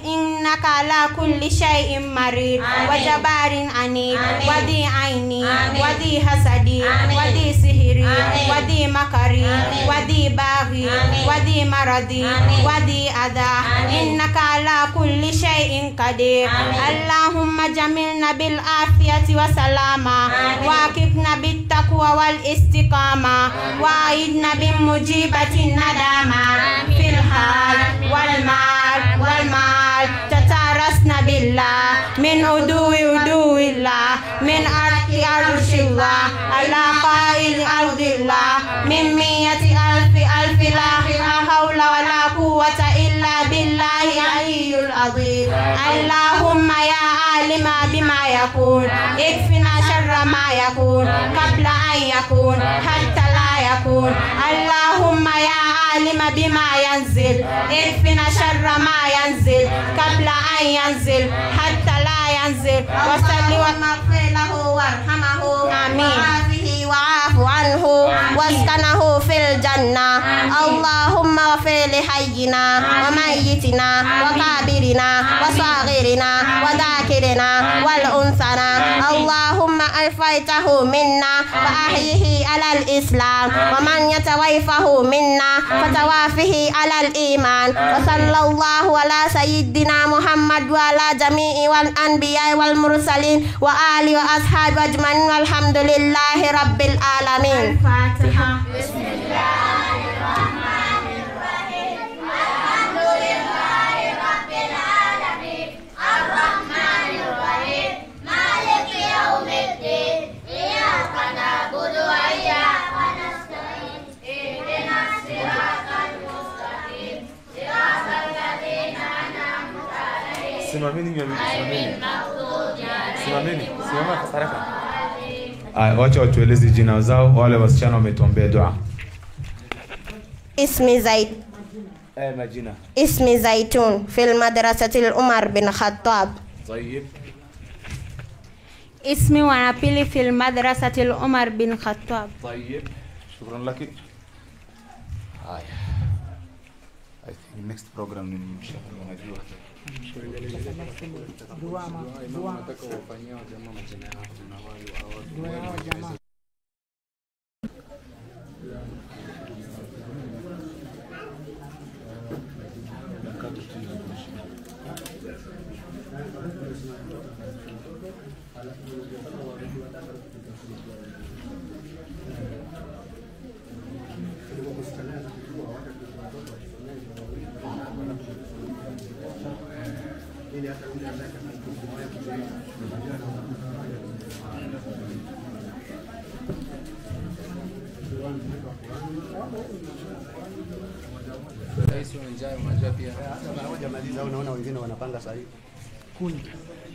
Speaker 8: innaka ala kulli syai'in marid wa jabarin anid wa dhi aini wa dhi hasadi wa dhi sihiri wa dhi makari wa dhi baghi wa dhi maradi wa dhi adha, innaka ala kulli syai'in qadir. Allahumma jamilna bil afiyati wa salama wa akifna bit taqwa wal istiqama wa aidna bi mujibatin nadama fil hal wal mal wal mal tatarasna billah min uduwi uduwillah min arki arshillah ala qail ardillah min miyati alfi alfi la hawla wala quwwata illa billahi aliyyul azim. Allahumma ya
Speaker 10: عالم بما يكون اكفنا شر ما يكون قبل أن يكون حتى لا يكون اللهم يا عالم بما ينزل اكفنا شر ما ينزل قبل أن ينزل حتى لا ينزل وصل
Speaker 8: واغفر له وارحمه
Speaker 10: آمين
Speaker 8: وعافه وعاف عنه واسكنه في الجنة اللهم اغفر لحينا وميتنا وكابرنا وصغيرنا وذاكرنا والأنثنا اللهم أرفعته منا فأحيه على الإسلام ومن يتوفه منا فتوافه على الإيمان وصلى الله على سيدنا محمد وعلى جميع الأنبياء والمرسلين وآله وأصحابه أجمعين والحمد لله رب العالمين.
Speaker 10: الفاتحة.
Speaker 4: بسم الله الرحمن الرحيم الحمد لله رب العالمين الرحمن الرحيم مالك يوم الدين إياك نعبد وإياك نستعين اهدنا الصراط المستقيم صراط الذين أنعمت عليهم.
Speaker 7: Simameni nyinyi, simameni. Simameni, simama kwa haraka.
Speaker 1: Wacha watueleze jina zao wale wasichana wametuombea dua.
Speaker 8: اسمي زيد.
Speaker 7: Majina.
Speaker 8: اسمي زيتون في المدرسة العمر بن خطاب.
Speaker 7: طيب.
Speaker 10: اسمي ونابيلي في المدرسة العمر بن خطاب.
Speaker 7: طيب شكرا لك. هاي. I think next program ni unajua.
Speaker 5: Unaona wengine wanapanga sahihi.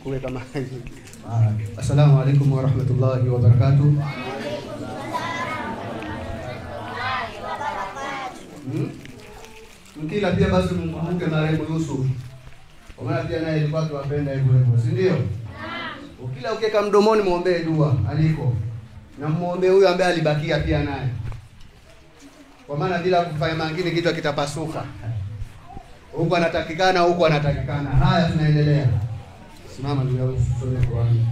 Speaker 5: Kuwe kama hivi. Assalamu alaikum wa rahmatullahi wa barakatuh. Mkila pia basi mkumbuke marehemu Yusuf. Kwa maana pia naye alikuwa akiwapenda hivyo hivyo, si ndio? Ukila ukiweka mdomoni muombee dua aliko. Na muombee huyo ambaye alibakia pia naye. Kwa maana bila kufanya mengine kitu kitapasuka. Huko anatakikana, huko anatakikana. Haya, tunaendelea. Simama ndugu yangu, tusome Qur'an.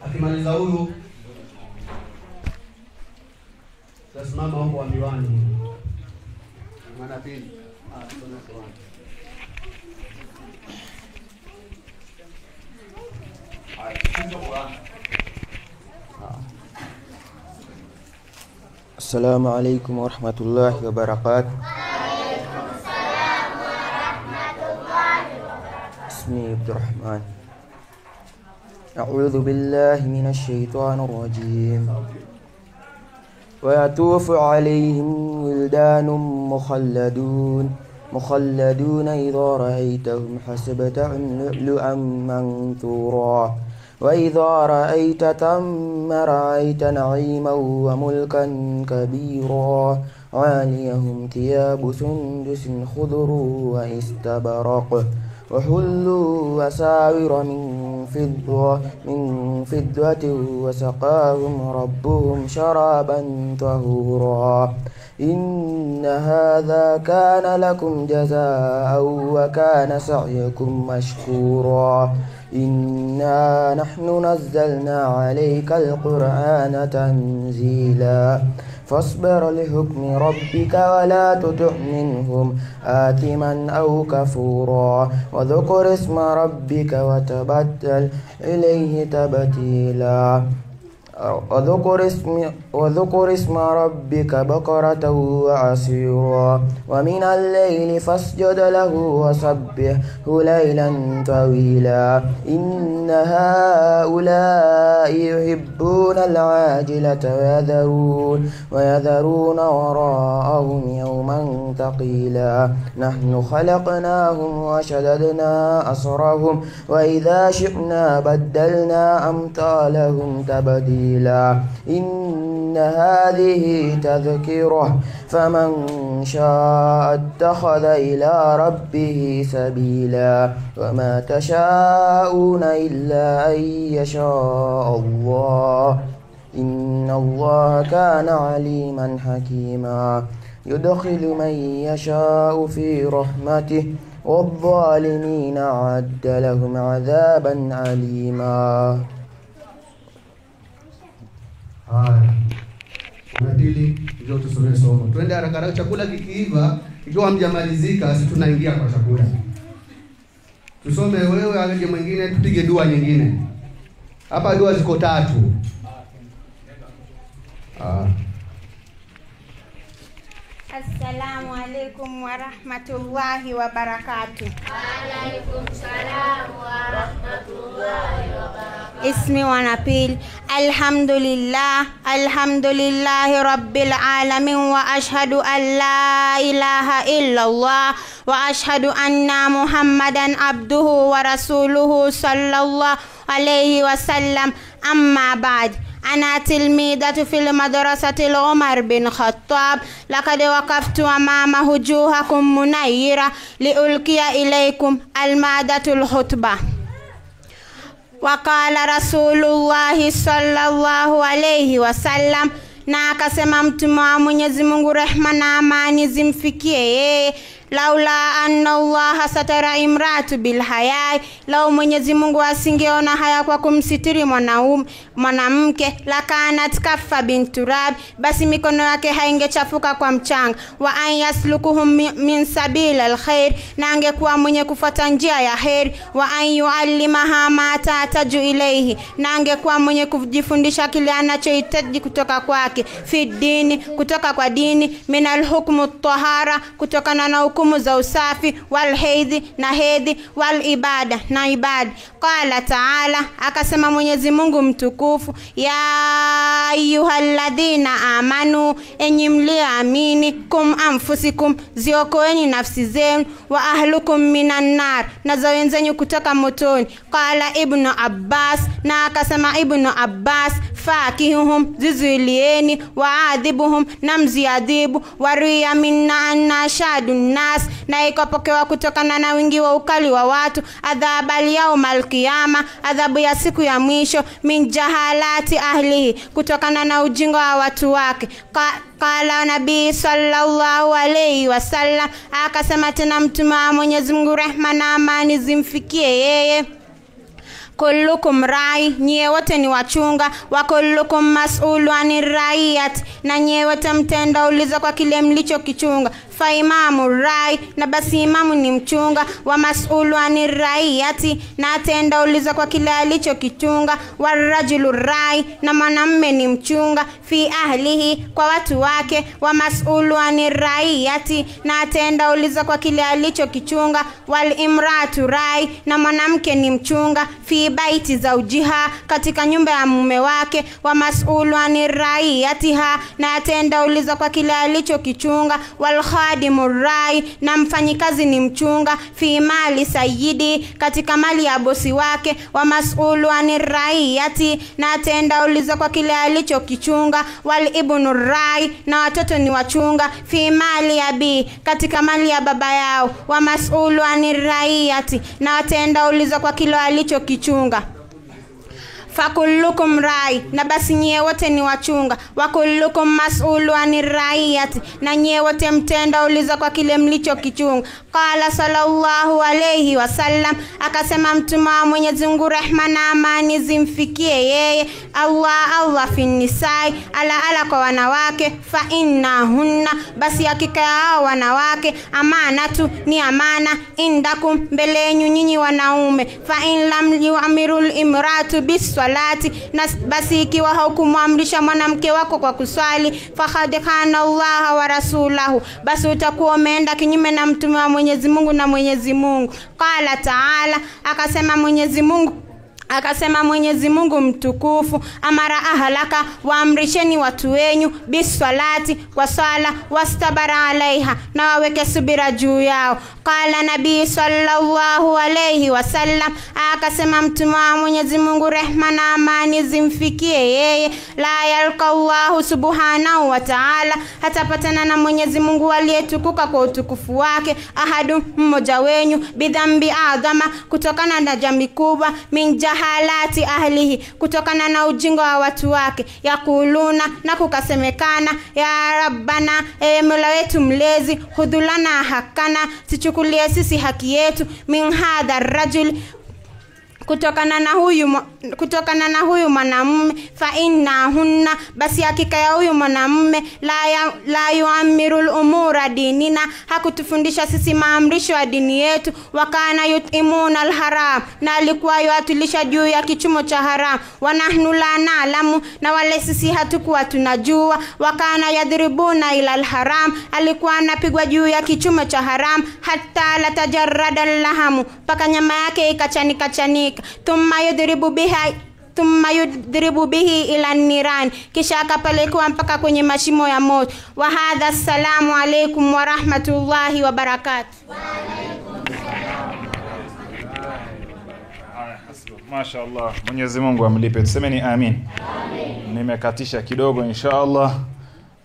Speaker 5: Akimaliza huyu tasimama huko wa miwani. Maana pili, tusome Qur'an.
Speaker 7: Haya, tusome Qur'an.
Speaker 11: Assalamu alaikum warahmatullahi wabarakatuh. اسمي عبد الرحمن. أعوذ بالله من الشيطان الرجيم. ويطوف عليهم ولدان مخلدون إذا رأيتهم حسبتهم لؤلؤا منثورا وإذا رأيت ثم رأيت نعيما وملكا كبيرا عاليهم ثياب سندس خضر واستبرق وحلوا أساور من فضة وسقاهم ربهم شرابا طهورا إن هذا كان لكم جزاء وكان سعيكم مشكورا إنا نحن نزلنا عليك القرآن تنزيلا فاصبر لحكم ربك ولا تطع منهم آثما أو كفورا وذكر اسم ربك وتبتل إليه تبتيلا. وذكر اسم ربك بكرة وعصيرا ومن الليل فاسجد له وسبحه ليلا طويلا إن هؤلاء يحبون العاجلة ويذرون وراءهم يوما ثقيلا نحن خلقناهم وشددنا أسرهم وإذا شئنا بدلنا أمثالهم تبديلا إن هذه تذكرة فمن شاء اتخذ إلى ربه سبيلا وما تشاءون إلا أن يشاء الله إن الله كان عليما حكيما يدخل من يشاء في رحمته والظالمين أعد لهم عذابا أليما.
Speaker 5: Haya, unadili ndio tusomee somo. Twende haraka haraka, chakula kikiiva, ikiwa hamjamalizika, si tunaingia kwa chakula. Tusome wewe, aje mwingine, tupige dua nyingine. Hapa dua ziko tatu.
Speaker 10: Assalamu alaikum warahmatullahi wabarakatuh.
Speaker 4: Wa alaikum salam warahmatullahi wabarakatuh.
Speaker 10: Ismi wanapili. Alhamdulillah, alhamdulillahi rabbil alamin wa ashhadu an la ilaha illallah wa ashhadu anna Muhammadan abduhu wa rasuluhu sallallahu alayhi wasallam. Amma ba'd. أنا تلميذة في المدرسة العمر بن خطاب. لقد وقفت أمام وجوهكم منيرة لألقي إليكم المادة الخطبة. وقال رسول الله صلى الله عليه وسلم, na akasema mtume wa Mwenyezi Mungu rehma na amani zimfikie yeye, laula anna Allah satara imratu bil hayai, lau Mwenyezi Mungu asingeona haya kwa kumsitiri mwanamke, lakanat kaffa binturab, basi mikono yake haingechafuka kwa mchanga. Wa an yaslukuhum min sabil alkhair, na angekuwa mwenye kufuata njia ya khair. Wa an yuallimaha ma tataju ilayhi, na angekuwa mwenye kujifundisha kile anachohitaji kutoka kwake, fi dini, kutoka kwa dini, min alhukmu tahara, kutokana na hukumu za usafi, wal hedhi na hedhi, wal ibada na ibada. Qala ta'ala, akasema Mwenyezi Mungu mtukufu, ya ayyuhalladhina amanu, enyi mlioamini, kum anfusikum, ziokoeni nafsi zenu, wa ahlukum minan nar, na za wenzenyu kutoka motoni. Qala Ibn Abbas, na akasema Ibn Abbas, fakihuhum, zizuilieni, waadhibuhum, na mziadhibu, waruya minna anna shadun nas, na ikapokewa kutokana na wingi wa ukali wa watu, adhabal yaumal qiyama, adhabu ya siku ya mwisho, min jahalati ahlihi, kutokana na ujinga wa watu wake. Qala Nabii sallallahu alayhi wasallam, akasema tena mtume wa Mwenyezi Mungu rehma na amani zimfikie yeye, kullukum rai, nyie wote ni wachunga, wa kullukum mas'ulu anir raiyat, na nyie wote mtenda ulizo kwa kile mlichokichunga. Fa imamu rai, na basi imamu ni mchunga, wa mas'ulu anir raiyati, na atenda ulizo kwa kile alichokichunga. Wa rajulu rai, na mwanamume ni mchunga, fi ahlihi, kwa watu wake, wa mas'ulu anir raiyati, na atenda ulizo kwa kile alichokichunga. Wal imratu rai, na mwanamke ni mchunga, fi baiti zaujiha, katika nyumba ya mume wake, wa mas'ulu anir raiyatiha, na atenda ulizo kwa kile alichokichunga. Wal khadimu rai, na mfanyikazi ni mchunga, fi mali sayyidi, katika mali ya bosi wake, wa mas'ulu anir raiyati, na atenda ulizo kwa kile alichokichunga. Wal ibnu rai, na watoto ni wachunga, fi mali abi, katika mali ya baba yao, wa mas'ulu anir raiyati, na atenda ulizo kwa kile alichokichunga. Fakullukum rai, na basi nyie wote ni wachunga, wa kullukum mas'ulu anir raiyati, na nyie wote mtenda ulizo kwa kile mlichokichunga. Qala sallallahu alayhi wasallam, akasema mtume wa Mwenyezi Mungu rehma na amani zimfikie yeye, Allah Allah fi nisai, ala ala kwa wanawake, fa innahunna, basi hakika hao wanawake, amanatu ni amana, indakum, mbele yenu nyinyi wanaume, fa in lam yu'mirul imratu bis bisalati, na basi ikiwa haukumwamrisha mwanamke wako kwa kuswali, faqad khana Allah wa rasulahu, basi utakuwa umeenda kinyume na mtume wa Mwenyezi Mungu na Mwenyezi Mungu. Qala ta'ala, akasema Mwenyezi Mungu mtukufu, amara ahlaka, waamrisheni watu wenyu biswalati, kwa swala, wastabara alaiha, na waweke subira juu yao. Qala nabii sallallahu alayhi wasallam, akasema mtume wa Mwenyezi Mungu rehma na amani zimfikie yeye, la yalqa Allahu subhanahu wa ta'ala, hatapatana na Mwenyezi Mungu aliyetukuka kwa utukufu wake, ahadu mmoja wenyu, bidhambi adhama, kutokana na jambi kubwa, min jahalati ahlihi, kutokana na ujinga wa watu wake, yakuluna, na kukasemekana, ya Rabbana, Mola wetu mlezi, hudhulana hakana, sichukulie sisi haki yetu, min hadha rajul, kutokana na huyu mwanamume, fa inna hunna, basi hakika ya huyu mwanamume, la yuamirul umura dinina, hakutufundisha sisi maamrisho ya dini yetu, wakana yutimuna alharam, na alikuwa yuatulisha juu ya kichumo cha haram, wa nahnu la na'lamu, na wale sisi hatukuwa tunajua, wakana yadribuna ila alharam, alikuwa anapigwa juu ya kichumo cha haram, hatta la tajarrada lahamu, paka nyama yake ikachanika chanika, thumma yudribu bihi ila niran, kisha akapelekwa mpaka kwenye mashimo ya moto. Wa hadha, assalamu alaykum wa rahmatullahi wa barakatuh.
Speaker 1: Mashaallah, Mwenyezi Mungu amlipe. Tusemeni amin. Amin. Nimekatisha kidogo inshallah.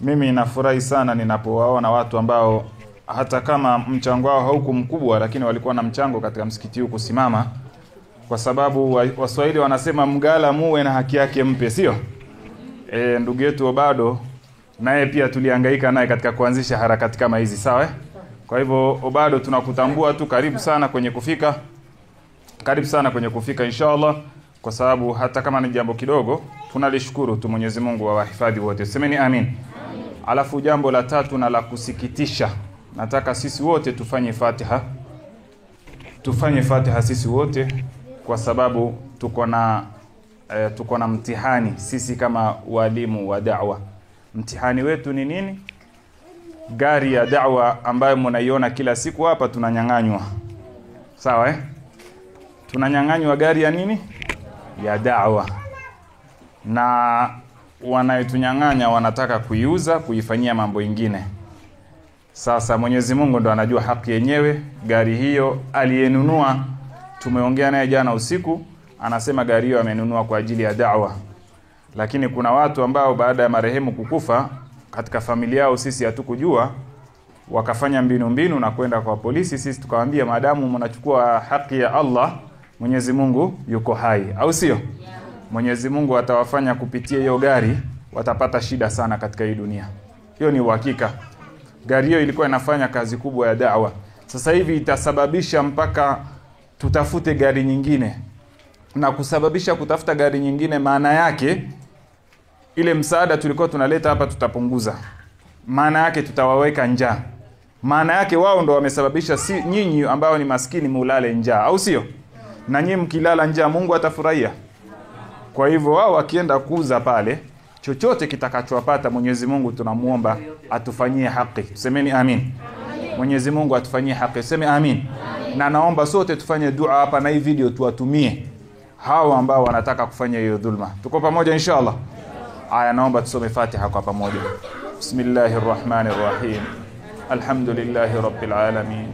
Speaker 1: Mimi nafurahi sana ninapowaona watu ambao hata kama mchango wao hauku mkubwa, lakini walikuwa na mchango katika msikiti huu kusimama, kwa sababu Waswahili wanasema mgala muwe na haki yake mpe, sio? Ndugu yetu Obado naye pia tulihangaika naye katika kuanzisha harakati kama hizi, sawa? Kwa hivyo Obado tunakutambua tu, karibu sana kwenye kufika. Karibu sana kwenye kufika inshallah, kwa sababu hata kama ni jambo kidogo tunalishukuru tu. Mwenyezi Mungu awahifadhi wote. Semeni amin. Alafu jambo la tatu na la kusikitisha, nataka sisi wote tufanye Fatiha. Tufanye Fatiha sisi wote, kwa sababu tuko na mtihani sisi kama walimu wa da'wa. Mtihani wetu ni nini? Gari ya da'wa ambayo mnaiona kila siku hapa tunanyang'anywa. Sawa eh? Tunanyang'anywa gari ya nini? Ya da'wa. Na wanayotunyang'anya wanataka kuiuza, kuifanyia mambo ingine. Sasa Mwenyezi Mungu ndo anajua haki yenyewe. Gari hiyo aliyenunua, tumeongea naye jana usiku, anasema gari hiyo amenunua kwa ajili ya da'wa. Lakini kuna watu ambao baada ya marehemu kukufa katika familia yao, sisi hatukujua, wakafanya mbinu na kwenda kwa polisi. Sisi tukawaambia maadamu mnachukua haki ya Allah, Mwenyezi Mungu yuko hai, au sio? Mwenyezi Mungu atawafanya kupitia hiyo gari watapata shida sana katika hii dunia. Hiyo ni uhakika. Gari hiyo ilikuwa inafanya kazi kubwa ya da'wa. Sasa hivi itasababisha mpaka tutafute gari nyingine. Na kusababisha kutafuta gari nyingine, maana yake ile msaada tulikuwa tunaleta hapa tutapunguza. Maana yake tutawaweka njaa. Maana yake wao ndo wamesababisha, si nyinyi ambao ni maskini mulale njaa, au sio? Na nyinyi mkilala njaa Mungu atafurahia. Kwa hivyo wao wakienda kuuza pale, chochote kitakachowapata Mwenyezi Mungu tunamuomba atufanyie haki. Semeni amin. Mwenyezi Mungu atufanyie haki. Seme amin. Na naomba sote tufanye dua hapa, na hii video tuwatumie hao ambao wanataka kufanya hiyo dhulma. Tuko pamoja inshallah. Aya, naomba tusome Fatiha kwa pamoja. Bismillahirrahmanirrahim. Alhamdulillahi rabbil alamin.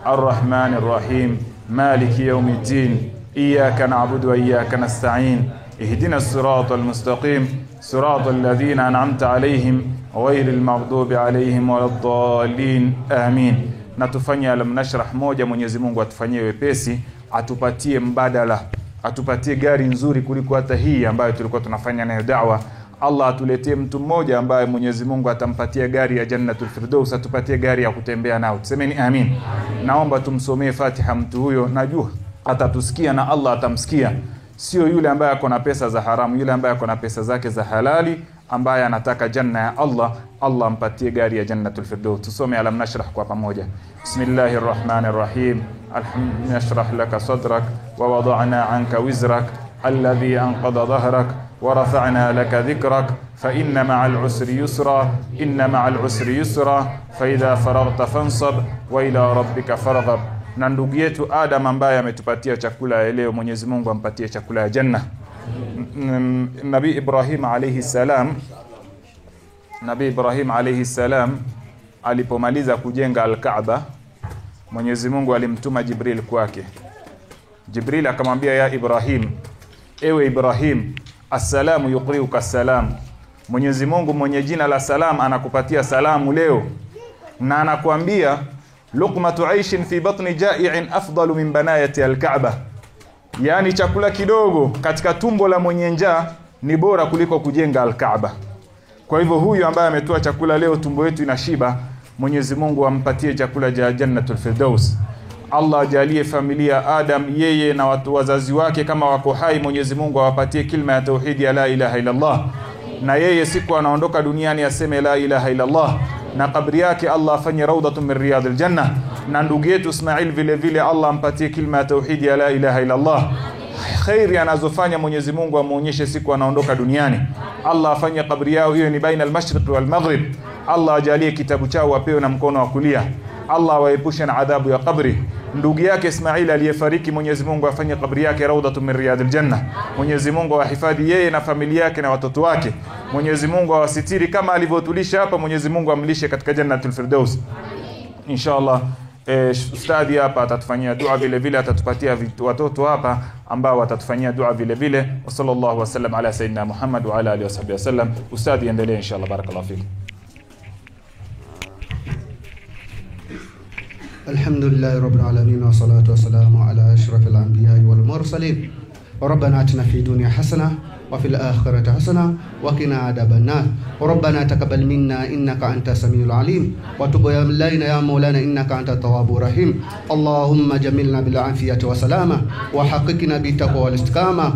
Speaker 1: Arrahmanir rahim. Maliki yawmiddin. Iyyaka na'budu wa iyyaka nasta'in. Ihdina as-siratal mustaqim. Siratal ladzina an'amta alayhim ghayril maghdubi alayhim waladdallin. Amin. Na tufanye alam nashrah moja, Mwenyezi Mungu atufanyie wepesi, atupatie mbadala, atupatie gari nzuri kuliko hata hii ambayo tulikuwa tunafanya nayo da'wa. Allah atuletee mtu mmoja ambaye Mwenyezi Mungu atampatia gari ya Jannatul Firdaus, atupatie gari ya kutembea nao. Tusemeni amin. Naomba tumsomee Fatiha mtu huyo, najua atatusikia na Allah atamsikia. Sio yule ambaye ako na pesa za haramu, yule ambaye ako na pesa zake za halali, ambaye anataka janna ya Allah, Allah ampatie gari ya Jannatul Firdaus. Tusome alam nashrah kwa pamoja. Bismillahirrahmanirrahim. Alhamdulillah nashrah laka sadrak wa wada'na anka wizrak الذي أنقض ظهرك ورفعنا لك ذكرك فإن مع العسر يسرا إن مع العسر يسرا فإذا فرغت فانصب وإلى ربك فارغب. Na ndugu yetu Adam ambaye ametupatia chakula ya leo, Mwenyezi Mungu ampatie chakula ya janna. Nabii Ibrahim alayhi salam, Nabii Ibrahim alayhi salam alipomaliza kujenga Al-Kaaba, Mwenyezi Mungu alimtuma Jibril kwake. Jibril akamwambia, ya Ibrahim, ewe Ibrahim, assalamu yuqriuka assalam. Mwenyezi Mungu mwenye jina la salam anakupatia salamu leo, na anakuambia luqmatu aishin fi batni ja'i'in afdalu min banayati al-Kaaba. Yani chakula kidogo katika tumbo la mwenye njaa ni bora kuliko kujenga Al-Kaaba. Kwa hivyo huyu ambaye ametoa chakula leo, tumbo yetu inashiba, Mwenyezi Mungu ampatie chakula cha Jannatul Firdaus. Allah ajalie familia Adam, yeye na watu wazazi wake kama wako hai, Mwenyezi Mungu awapatie kilma ya tauhidi ya la ilaha illallah. Na yeye siku anaondoka duniani aseme la ilaha illallah, na kabri yake Allah afanye raudhatun min riyadil janna. Na ndugu yetu Ismail vile vile Allah ampatie kilma ya tauhidi ya la ilaha illallah. Khairi anazofanya Mwenyezi Mungu amuonyeshe siku anaondoka duniani. Allah afanye kabri yao hiyo ni baina al-mashriq wal-maghrib. Allah ajalie kitabu chao wapewe na mkono wa kulia. Allah waepushe na adhabu ya kabri. Ndugu yake Ismail aliyefariki, Mwenyezi Mungu afanye kabri yake raudhatun min riyadil janna. Mwenyezi Mungu awahifadhi yeye na familia yake na watoto wake. Mwenyezi Mungu awasitiri kama alivyotulisha hapa, Mwenyezi Mungu amlishe katika Jannatul Firdaus. Inshallah ustadhi hapa atatufanyia dua vile vile, atatupatia watoto hapa ambao watatufanyia dua vile vile. Wa sallallahu wasallam ala sayyidina Muhammad wa ala alihi wasahbihi wasallam. Ustadhi endelee inshallah, barakallahu fik.
Speaker 5: الحمد لله رب العالمين والصلاة والسلام على أشرف الأنبياء والمرسلين. ربنا آتنا في الدنيا حسنة وفي الآخرة حسنة وقنا عذاب النار. ربنا تقبل منا إنك أنت السميع العليم وتب علينا يا مولانا إنك أنت التواب الرحيم. اللهم جملنا بالعافية والسلامة وحققنا بالتقوى والاستقامة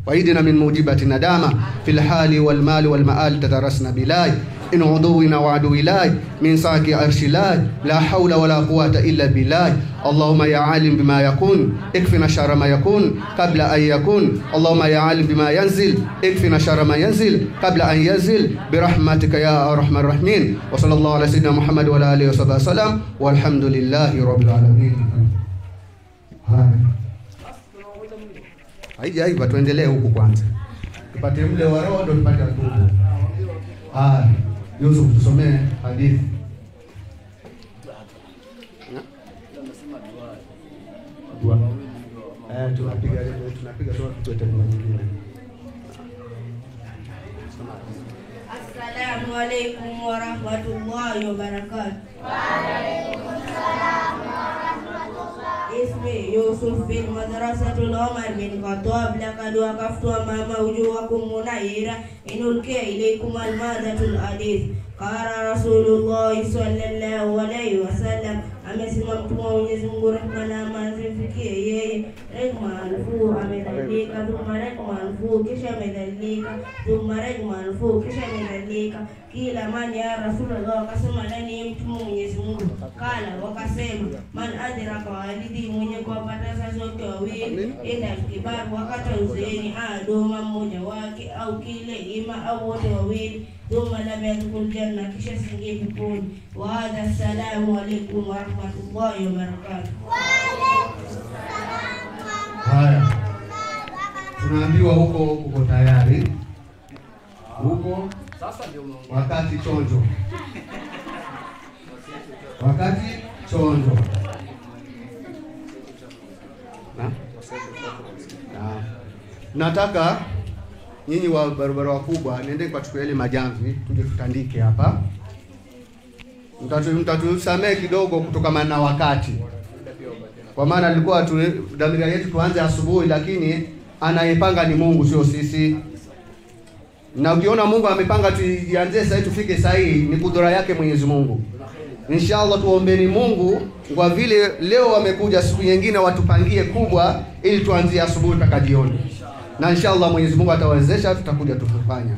Speaker 5: وعيدنا من موجبة الندامة في الحال والمال والمآل تدرسنا بلاي إن عدونا وعدو الله من ساك عرش الله لا حول ولا قوة إلا بالله. اللهم يا عالم بما يكون اكفنا شر ما يكون قبل أن يكون. اللهم يا عالم بما ينزل اكفنا شر ما ينزل قبل أن ينزل برحمتك يا أرحم الراحمين. وصلى الله على سيدنا محمد وعلى آله وصحبه وسلم والحمد لله رب العالمين. Haijaiva, tuendelee huku kwanza, tupate mle wa roho ndo tupate tumbo. Yusuf, tusomee hadithi. Dua. Tunapiga dua tutoe kwa nyingine.
Speaker 12: Assalamu alaykum wa rahmatullahi wa barakatuh.
Speaker 4: Wa alaykum assalam wa rahmatullahi.
Speaker 12: Ismi Yusuf bin Madrasatul Umar bin Khattab. Laqad waqaftu amama wujuhakum munayira inulqiya ilaykum al-madatul hadith. Qala Rasulullah sallallahu alayhi wasallam, amesema Mtume wa Mwenyezi Mungu rehma na amani zimfikie yeye, rehma alfu amedhalilika, thumma rehma alfu kisha amedhalilika, thumma rehma alfu kisha amedhalilika. Kila man ya Rasulullah, akasema nani Mtume wa Mwenyezi Mungu? Kala, wakasema man adraka walidi, mwenye kuwapata wazazi wake wawili, ila kibar, wakati uzeeni, adoma mmoja wake au kile ima au wote wawili, thumma lam yadkhul janna, kisha siingie peponi. Wa hadha, assalamu alaykum wa rahmatullahi wa barakatuh.
Speaker 4: Wa alaykum salam.
Speaker 5: Haya, tunaambiwa huko uko tayari huko
Speaker 9: sasa, ndio
Speaker 5: wakati chonjo, wakati chonjo. Na? Na. Nataka nyinyi wa barabara wakubwa niende kwa ile majamvi tuje tutandike hapa. Mtatusamee kidogo kutokana na wakati. Kwa maana alikuwa dhamira yetu tuanze asubuhi, lakini anayepanga ni Mungu sio sisi. Na ukiona Mungu amepanga tuianze sasa tufike saa hii, ni kudura yake Mwenyezi Mungu. Inshallah tuombeni Mungu kwa vile leo wamekuja, siku nyingine watupangie kubwa ili tuanzie asubuhi mpaka jioni. Na inshallah Mwenyezi Mungu atawezesha, tutakuja tufanya.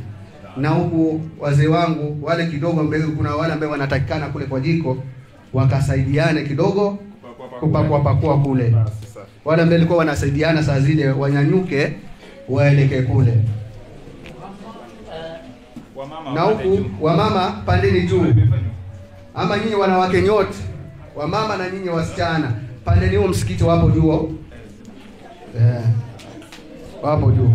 Speaker 5: Na huku wazee wangu wale kidogo mbele, kuna wale ambao wanatakikana kule kwa jiko wakasaidiane kidogo kupakua pakua kule. Wale ambao walikuwa wanasaidiana saa zile wanyanyuke waelekee kule. Na huku wamama pandeni juu. Ama nyinyi wanawake nyote, wamama na nyinyi wasichana, pandeni huo msikiti wapo juu. Wapo juu.